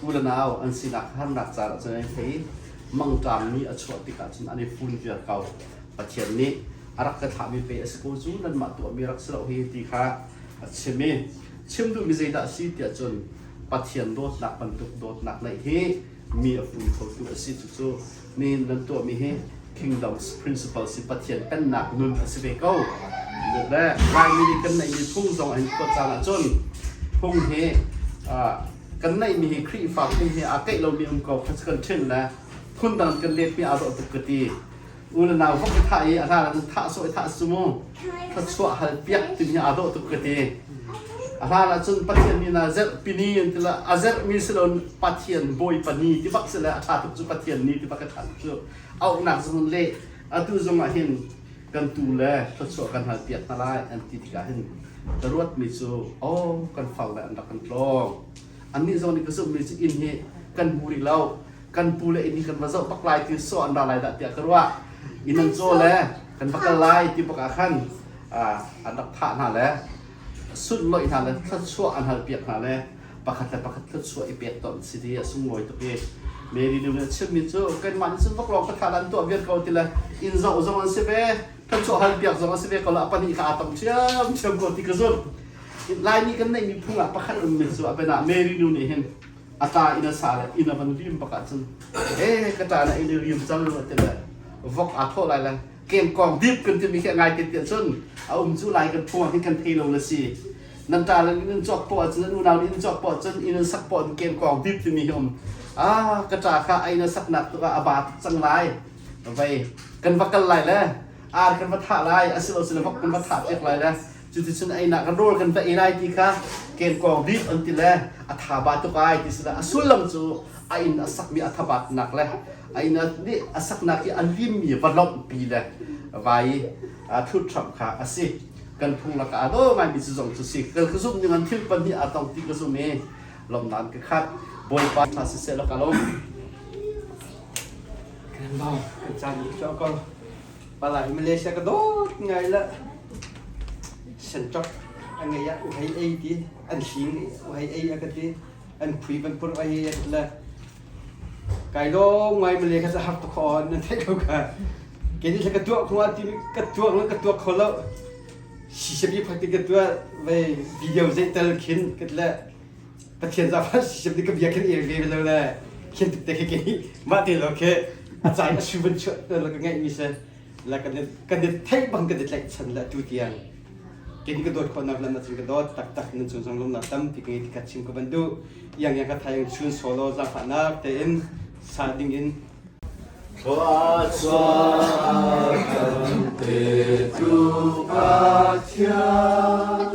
u le nau an sinak harnak caan ah cun an thei mangṭam ni a chuah tikah cun an i fun viar ko. Pathian nih a rak ka thlahmi pe a si ko cu nanmah tuahmi rak si lo hi ti kha a chim i chim duhmi zeidah a si tiah cun Pathian dawtnak bantuk dawtnak neih hi mi a fun khotu a si. Cucu nihin nan tuahmi hi Kingdom's principle si Pathian pennak nun a si ve ko. Le Laimi nih kan neihmi phung zong hin khua caan ahcun phung hi kan neihmi hi Khrihfa phung hi aa keih lomi um ko kha kan ṭhin le phundang kan letmi aa dawh tuk ka ti. U le nau vok i thah i a hlan ah thah sawh i thah su mu thluachuah hal piak timi hi aa dawh tuk ka ti. A hlan ah cun Pathian min ah zerhpi ni an ti la a zerhmi si lo Pathian Bawipa ni ti bak si le a ṭha tuk cu Pathian ni ti bak a ṭha tuk cu auhnak zong le atu zong ah hin kan tu le thluachuah kan hal piak hna lai an ti tikah hin ka ruatmi cu oh kan far le an rak kan tlawng annih zong nih ka zumhmi cu inn hi kan hmu rih lo kan pu le inn hi kan va zoh bak lai ti sawh an ra lai dah tiah ka ruah inn an caw le kan va kal lai ti bak ah khan an rak thah hna le sunhlawih hna le thluachuah an hal piak hna le pakhat le pakhat thluachuah i pek tawn si ti a sunglawi tuk i Mary nu nih a chimmi cu kanmah nih cun vok lawng ka thah an tuah viar ko ti le inn zoh zong an si ve thluachuah hal piak zong a si ve ko le a pahnih kha aa tong ṭhiamṭhiam ko ti ka zumh Laimi kan neihmi phung ah pakhat ummi cu a biana Mary nu nih hin a ta inn a sa le inn a van rim bak ahcun e ka ta na inn i rim cang ti le vok aa thawh lai le kengkong dip kan timi khi ngai te tiah cun a um cu lai kan phung ah hin kan thei lo le si nan ta le inn cawk poah ahcun nan unau inn cawk poah cun inn an sak poah kengkong dip timi hi um ah ka ta kha a inn a saknak tuk ah a ba tuk cang lai vei kan va kal lai le ar kan va thah lai asilo sile vok kan va thah piak lai le cuticun einak kan rawl kan va ei lai ti kha kenkawng dip an ti le a tha ba tuk ai ti sila a sullam cu a inn a sakmi a thabatnak le a inn a saknak i a limmi va lawmhpi le vai thut hram kha a si kan phung lakah a do ngaimi cu zong cu si kan ka zumh ning an thil pan hi a tong ti ka zum i lawmnak ka khat bawipa tha siseh law ka lawm Kan bang kan caan ni ko Palai Malaysia ka dawt ngai la senchok a ngei ah uhei ei ti an hling uhei ei a ka ti an phui van pur ai a le kai lo ngai Malay kha har tuk kho nan theih ko ka ke ni ka tuah khung ti ka tuah lang ka tuah kho lo sisabi phak ti ka tuah vei video zei tel khin ka le Pathian zafa sisem ka bia khin el ve lo le khin tuk te khi ke mah te lo khi a cai a su van chuah te lo ka ngaih mi se la kan kan theih bang kan tlaih chan la tu tiang ke ni ka dawt khawh nak lam cun ka dawt tak tak nan chung zong lom nak tam ti ka ka chim ka ban du yang yang ka thai chun solo zafa nak te in sa ding in Thluachuah kan petu Pathian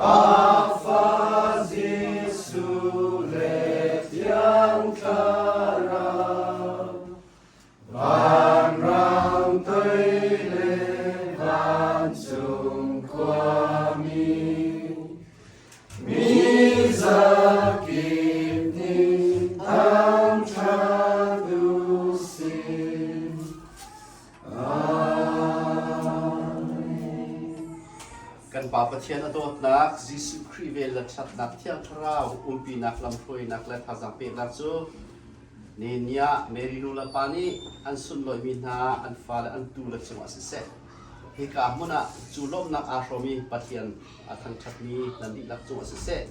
A fa Jesuh le Thiang Thlarau, vanrang toi le vancung khuami, mi zakip nih thangṭhat u sih. Kan pa. Pa Pathian a dawtnak, Jesuh Khrih vel le ṭhatnak Thiang Thlarau umpinak lamhruainak le thazaang peknak cu Nehemiah, Mary nu le pa nih an sunlawihmi hna an fale an tule cungah siseh, hika hmun ah cu lawmhnak aa hrawm i Pathian a thangṭhatmi nan dihlak cungah siseh,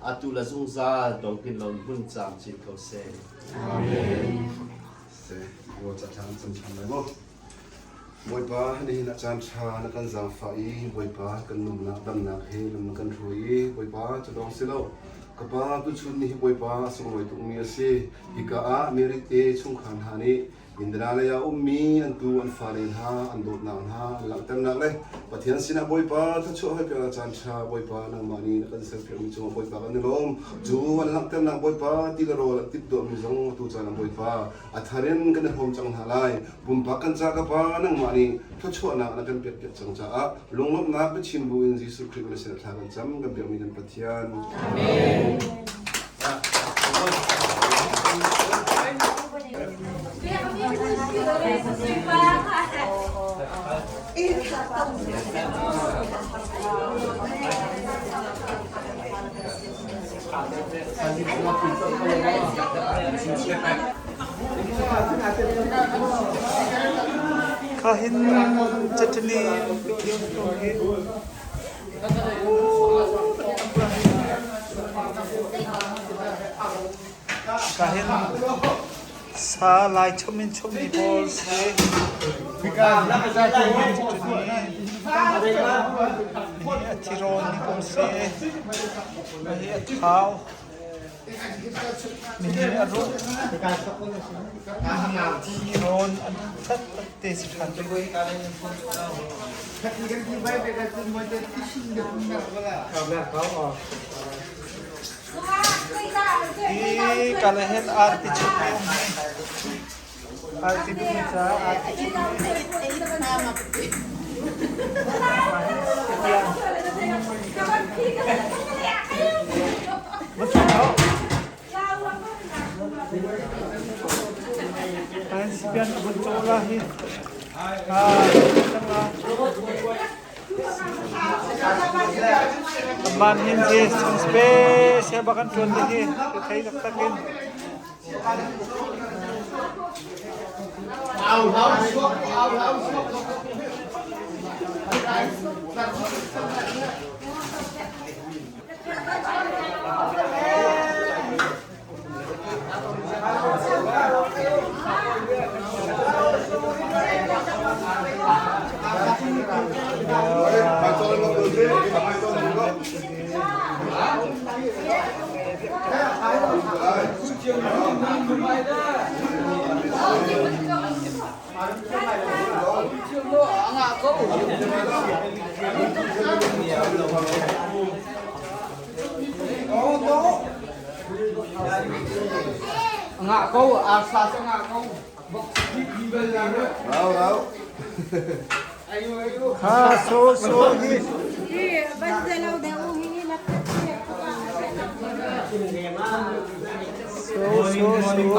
atu le zungzal donghin lo hmun camcin ko seh. Amen. Seh, Bawi ca thla kan cam ṭhan lai maw? Bawipa, nihin ah caan ṭha na kan zaangfah i Bawipa kan nunnak damnak he lam na kan hruai i Bawipa cu lawng si lo. Ka pa, tuchun ni hi Bawipa a sunglawi tukmi a si. Hika ah Mary te chungkhar hna nih Indira lei ah ummi an tu an fale hna an dawtnak hna an langhternak le Pathian sinah Bawipa thluachuah halpiaknak caan ṭha Bawipa nangmah nih na kan serpiakmi cungah Bawipa kan i lawm. Cu an langhternak Bawipa ti le rawl an timhtuahmi zong atu caan ah Bawipa a thar in kan i hrawm cang hna lai. Pumpak kan ca ka Pa nangmah nih thluachuahnak na kan pekpiak cang caah lunglawmhnak biachim buin Jesuh Khrih na sin thla kan cam kan biakmi kan Pathian. Amen. Kha hin chatani hi Ka hin sa lai chum in chum mi pawl si. Hi a thirawn ni pawl si. Hi a thau. Nihin a ruh rawn an that te si ṭhan. Hi kala hin arti chummi um hi. Arti bumi ca arti chummi. Sipian a vun cawh la hi. Ban hin si special bak an ṭuan te hi ka thei taktak in. Ha so so hi. So so so.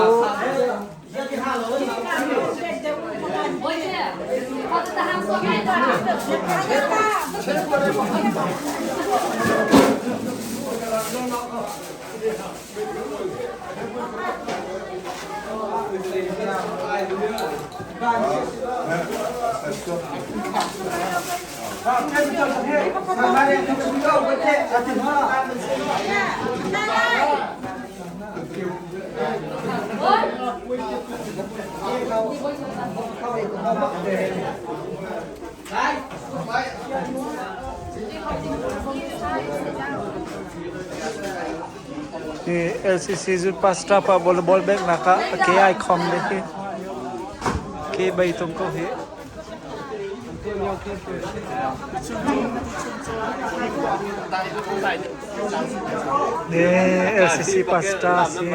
LCC cu pastor pa volleyball beknak ah a ke ai khom le hi ke bei tung ko hi. LCC pastor si.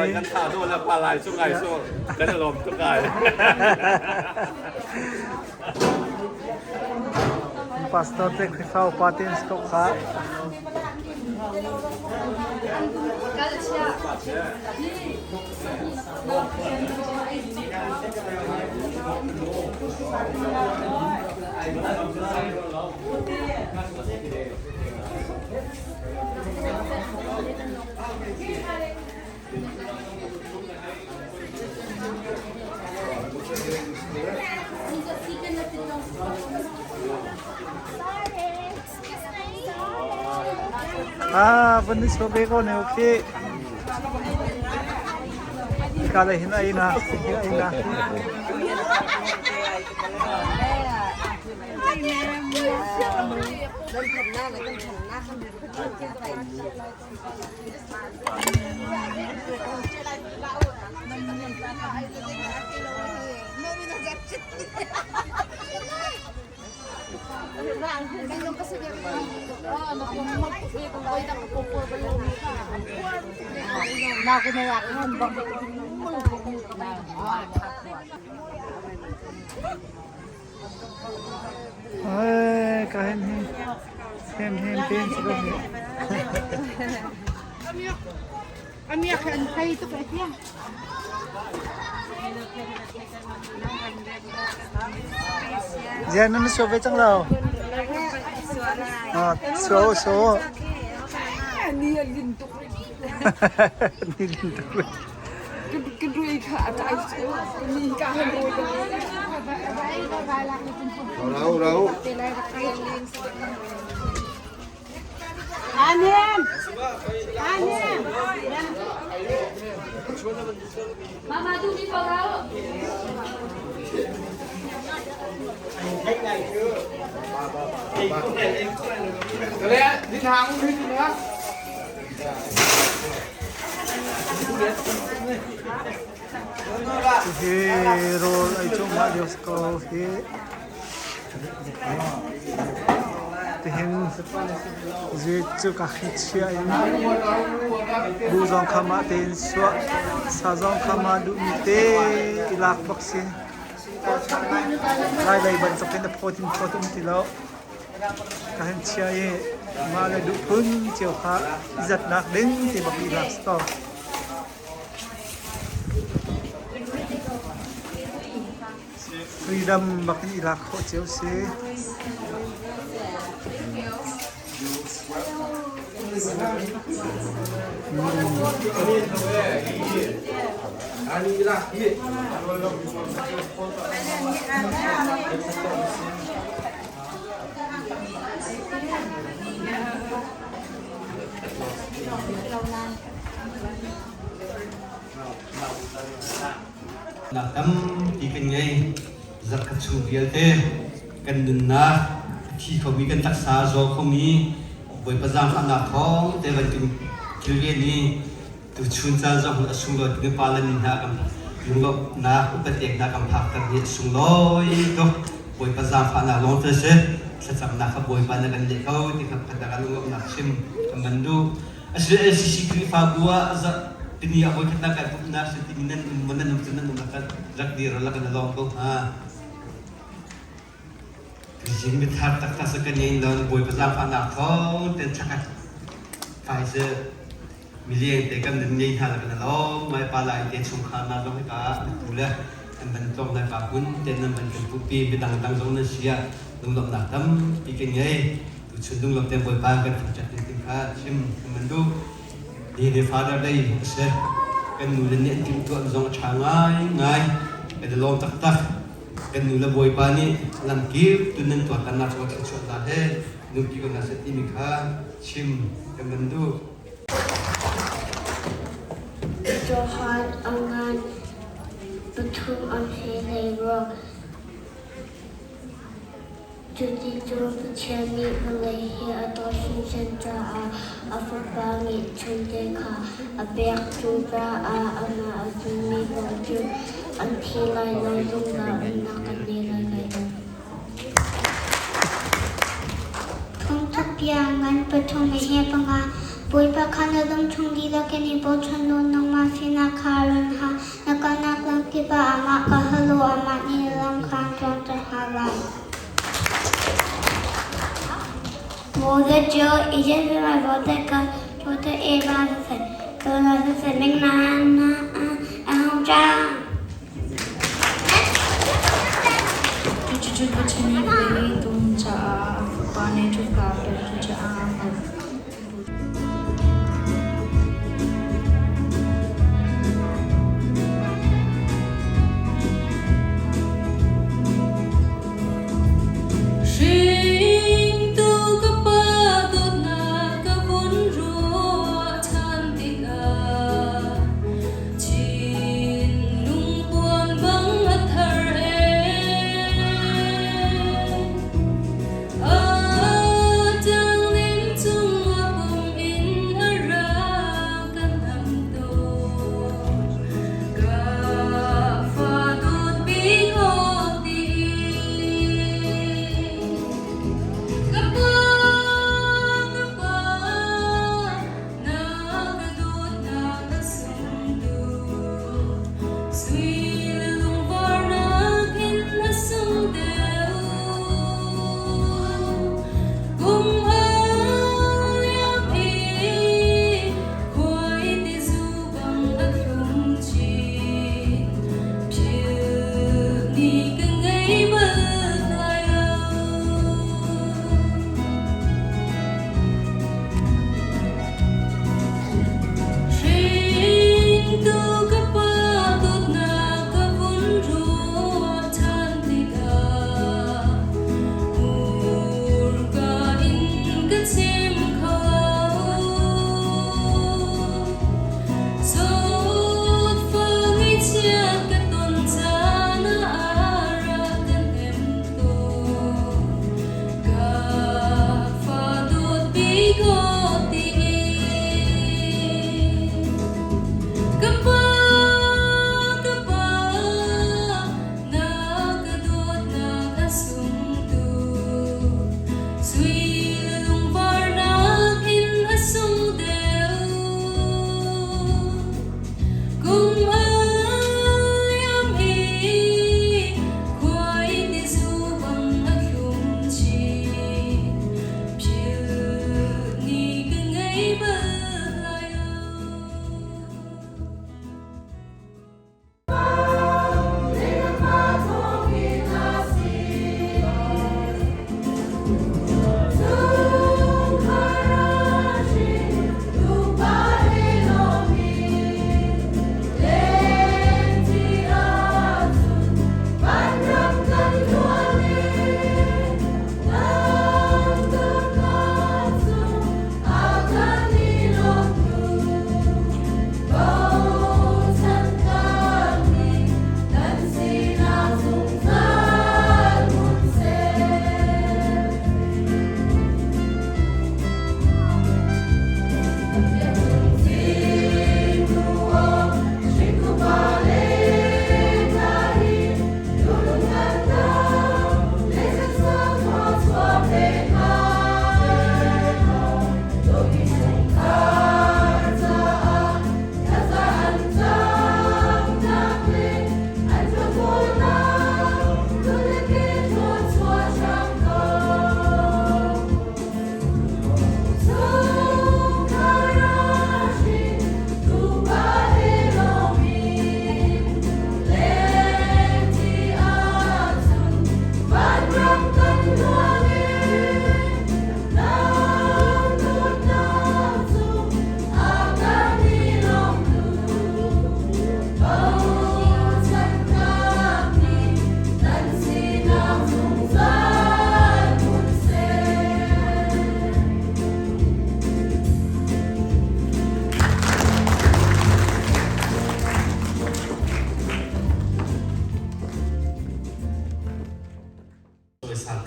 Pastor te Khrihfa upa te an si ko kha. Ah, van ni so ve ko ne okay. Ka le hin ai na, hin ai na. Ai, ka hen hi. Hem hem ten si ko hi. Zian nan so ve cang lo. Ah, so so. Ni lin tuk. Ni lin tuk. Rau rau. Hi rawl ei cuahmah lio si ko hi. Tihin cu ka khi chia in bu zong kha mah tein suah sa zong kha mah duhmi te i lak bak si. Lai lei bantuk in a phawt in phawt um ti lo. Ka han chia i mah le duh phun cio kha i zatnak ding ti bak i lak si ko. Freedom bak in i lak khawh cio si. Nak tampi kan ngei. Zarhkhat chung vialte kan nunnak a thi khomi kan taksa a zaw khomi Bawipa zaangfahnak thawng te van kan kilven i tuchun caan zong a sunglawi tuk i pa le ni hna kan lunglawmhnak upat peknak kan phakter hi a sunglawi tuk. Bawipa zaangfahnak lawng te si thlacamnak kha Bawipa na kan leh ko ti kha pakhat ah lunglawmhnak chim kan van duh. Asile LCC Khrihfabu ah tini a voikhatnak kan pumhnak si timi nan um nan um cu nan um kan rak dir la kan lawm ko hnga. Tuzing mithar taktak sa kan in lon Bawipa zaangfahnak thawng ten thlakhat fai se milieng te kan nan ngei hna la kan lawm mai pa lai te chungkhar na zong hika tu le an ban tlong lai pa kun te nan ban kan pupi midang dang zong nan sia lunglawmhnak tampi kan ngei. Tuchun lunglawm te Bawipa kan thangṭhat ding ti kha chim kan van duh. Ni le Father Day a si. Kan nu le nih an timhtuah zong a ṭha ngaingai. Kan i lawm taktak. Kan nu le Bawipa nih lamkip tun nan tuahtannak cungah thluachuah hna he nunpi ko hna seh timi kha chim kan van duh. Johan a ngan pathum an he hlei rua. Cuticun Pathian nih vawlei hi a dawt hringhran caah a Fapa ngeihchunte kha a pek. Cucaah amah a zummi paoh cu an thi lai lo, zungzal nunnak an ngei lai lai lo. Thawngtha bia ngan pathum he panga Bawipa kha na lungchung dihlak in i bochan law nangmah sinah kha run hlah. Na kalnak lam kip ah amah ka hal u, amah nih na lam kha an tluangter hna lai. Moses cu Izipt ram ah vote ka vote e ba siseh, tuna siseh, ming na na a hung cang. Cucu Pathian nih vawlei tum caah a Fapa nih ṭhutnak a pek cucaah aa hngalh.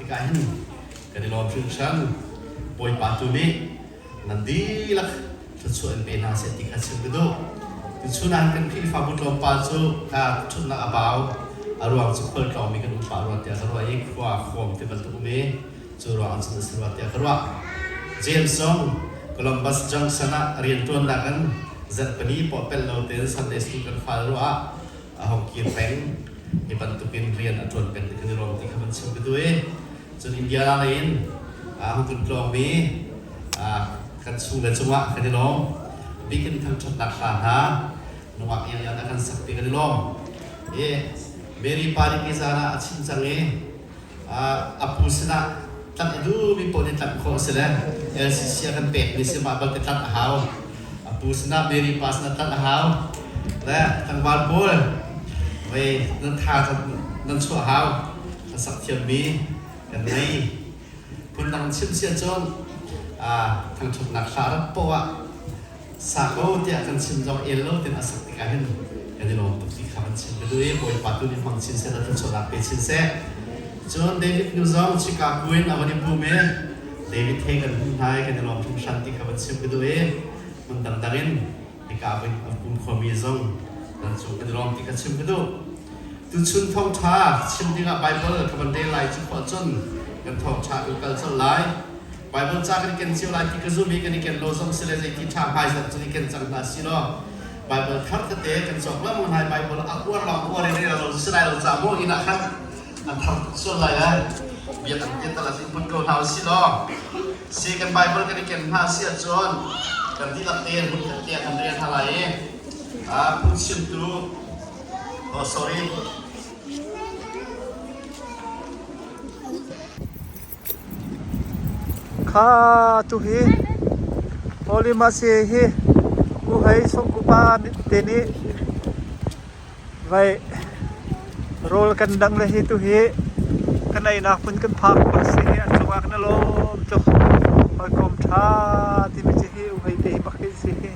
tikah hin kan i lawm hringhran. Bawipa tu nih nan dihlak thluachuah in pe hna seh ti kha chim ka duh. Tuchun ah kan Khrihfabu tlawmpal cu ka ṭhutnak a bau. A ruang cu khualtlawngmi kan um pah rua tiah ka ruah i khua khawm ti bantuk um i cu ruang cun a si rua tiah ka ruah. James zong Columbus Junction ah rianṭuannak in zarhpini pawh pel lo tein Sunday school kan fal ruah ah a hong kir peng. Hi bantukin rian a ṭuan peng ti kan i lawm ti kha van chim ka duh i cun India lei in hong kan tlawngmi kan chung le cungah kan i lawm. Bikin thangṭhatnak hla hna nungak iang a kan sak ti kan i lawm. I Mary pa nih nizan ah a chim cang i a pu sinah tlanh a duhmi paoh nih tlanh khawh a si le LCC a kan pekmi si mah balte tlanh a hau. A pu sinah Mary pa sinah tlanh a hau. Le tlangval pawl vei nan tha nan chuah hau. Hlasak thiammi kan ngei. Phundang chim si ahcun thangṭhatnak hla rat poah ah sa ko tiah kan chim zong el lo tin a sak tikah hin kan i lawm tuk ti kha kan chim ka duh i Bawipa tu nih hmang chin seh la thluachuahnak pe chin seh. Cun David nu zong Chicago in a van i pum i David he kan hmuh hna i kan i lawm hringhran ti kha van chim ka duh i hmun dangdang in hika a pum khomi zong nan cung kan i lawm ti kha chim ka duh. Tuchun thawngṭha chim dingah Baibal ka van rel lai cu khawh cun kan thawngṭha kan kal colh lai. Baibal ca kan i ken cio lai ti ka zum i kan i ken lo zong si le zeiti ṭha hmaizarh cun i ken cang hna si law Baibal thar tete kan cawk lengmang hna i Baibal a uar lawng uar in rel lo si lai lo ca maw inn ah khan a thar tuk sual lai le biakinn te tal ah put ko hna usih law si kan Baibal kan i ken hna si ahcun kan dihlak tein hmunkhat te ah kan rel hna lai i phungchimtu oh sorry Kha tu hi Holy Masi hi U Hei Sungku pa te nih Vai rawl kan dang le hi tuhi kan einak hmun kan phak bak si hi an cungah kan i lawm tuk. Hawikom ṭha timi cu hi uhei te hi bak hi si hi.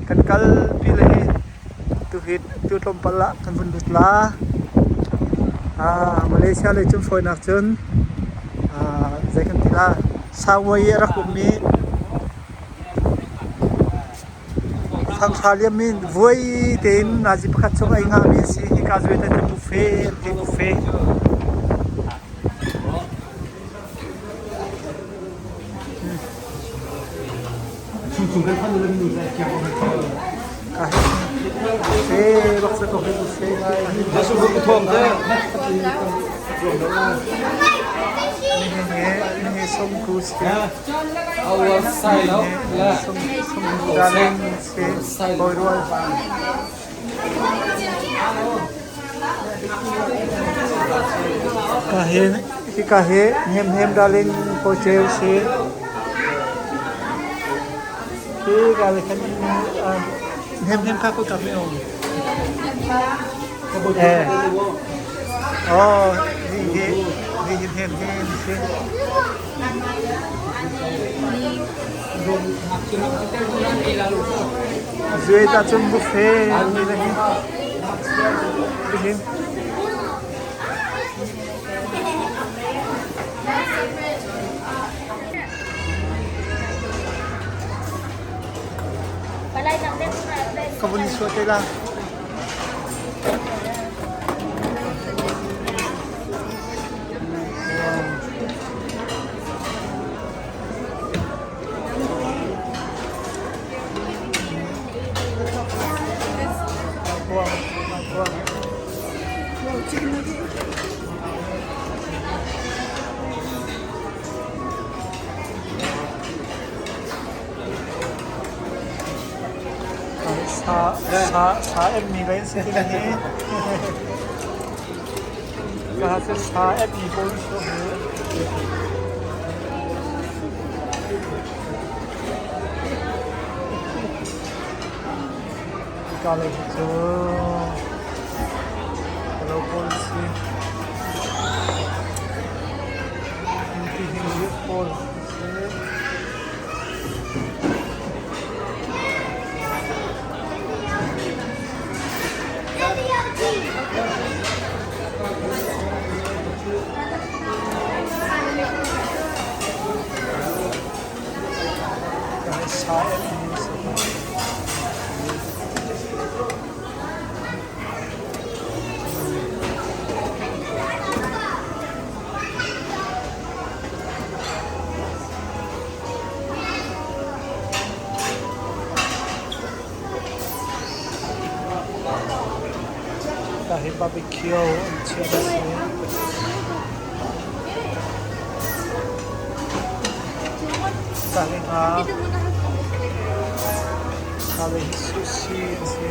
Kan kal pi le hi tuhi tu tlawmpal ah kan vun lut la. Malaysia lei cun fawinak cun zei kan ti la Sangwai i a rak ummi Thangṭha liam in vuai tein nazi pakhat chung ei ngami a si. Hika zuai te buffet an ti buffet. Buffet bak sa ko hi buffet ngai. Ni song ku Hika hi Hnemhnem darling pawceu si. Hika le khan Hnemhnem kha ko kap um. Eh. Oh, hi hi hi Hnemhnem si. Zuai ta cun buffet mi le hi. Bihin. Ka vun suah te la. Sa sa sa em mi len si ti ni. Ka cu sa etmi pawl an si Hika lei hi cu lo pawl an si. Ti hi pawl an si. Hi barbecue an chiah a si. Ka hi nga. Ka hi sushi an si.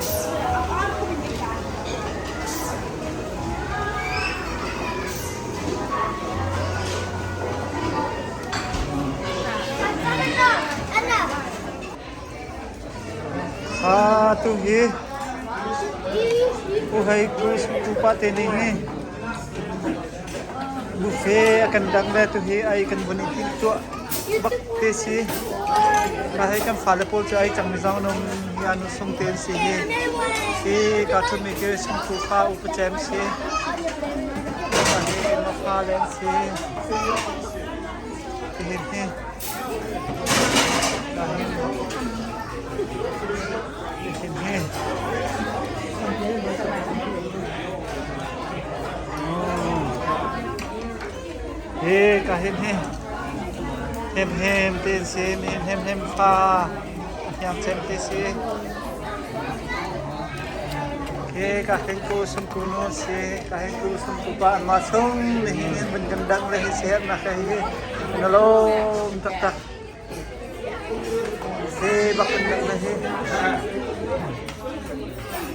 Tu hi Pu Hei pupa te nih hi buffet a kan dangh le tu hi ai kan vun i timhtuah bak te si. Ka hei kan fale pawl cu ai cang mi zong an um hi anu sung te an si hi. Hi ka ṭhutmi khi sungthu fa upa cem si. Ka hi ma fa le an si. Hihin hi. Ka hin. Hihin hi. Hi ka hin hi. Hem hem te si hem hem hem fa hiang chem te si. Ke ka hin ku sum ku nu si ka hin ku sum ku pa ma sung ni hin hin kan dang le hi se na ka hi na lom tak tak. Ke bak kan dang le hi.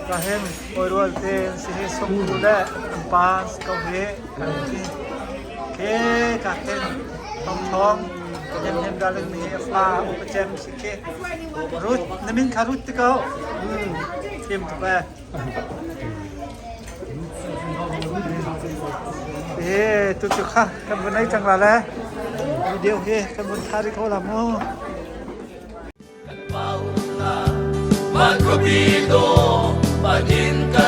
Ka hin oi rual te si hi sum ku le an pa ko hi ka hin Ke ka hin thong thong hem hem darling mi fa upa cem si ke Ruth na min kha Ruth ti ko Thim tuk e Eh tu cu kha kan vun ei cang la le video hi kan vun thari ko la mu Van khuapi dawh van in kan.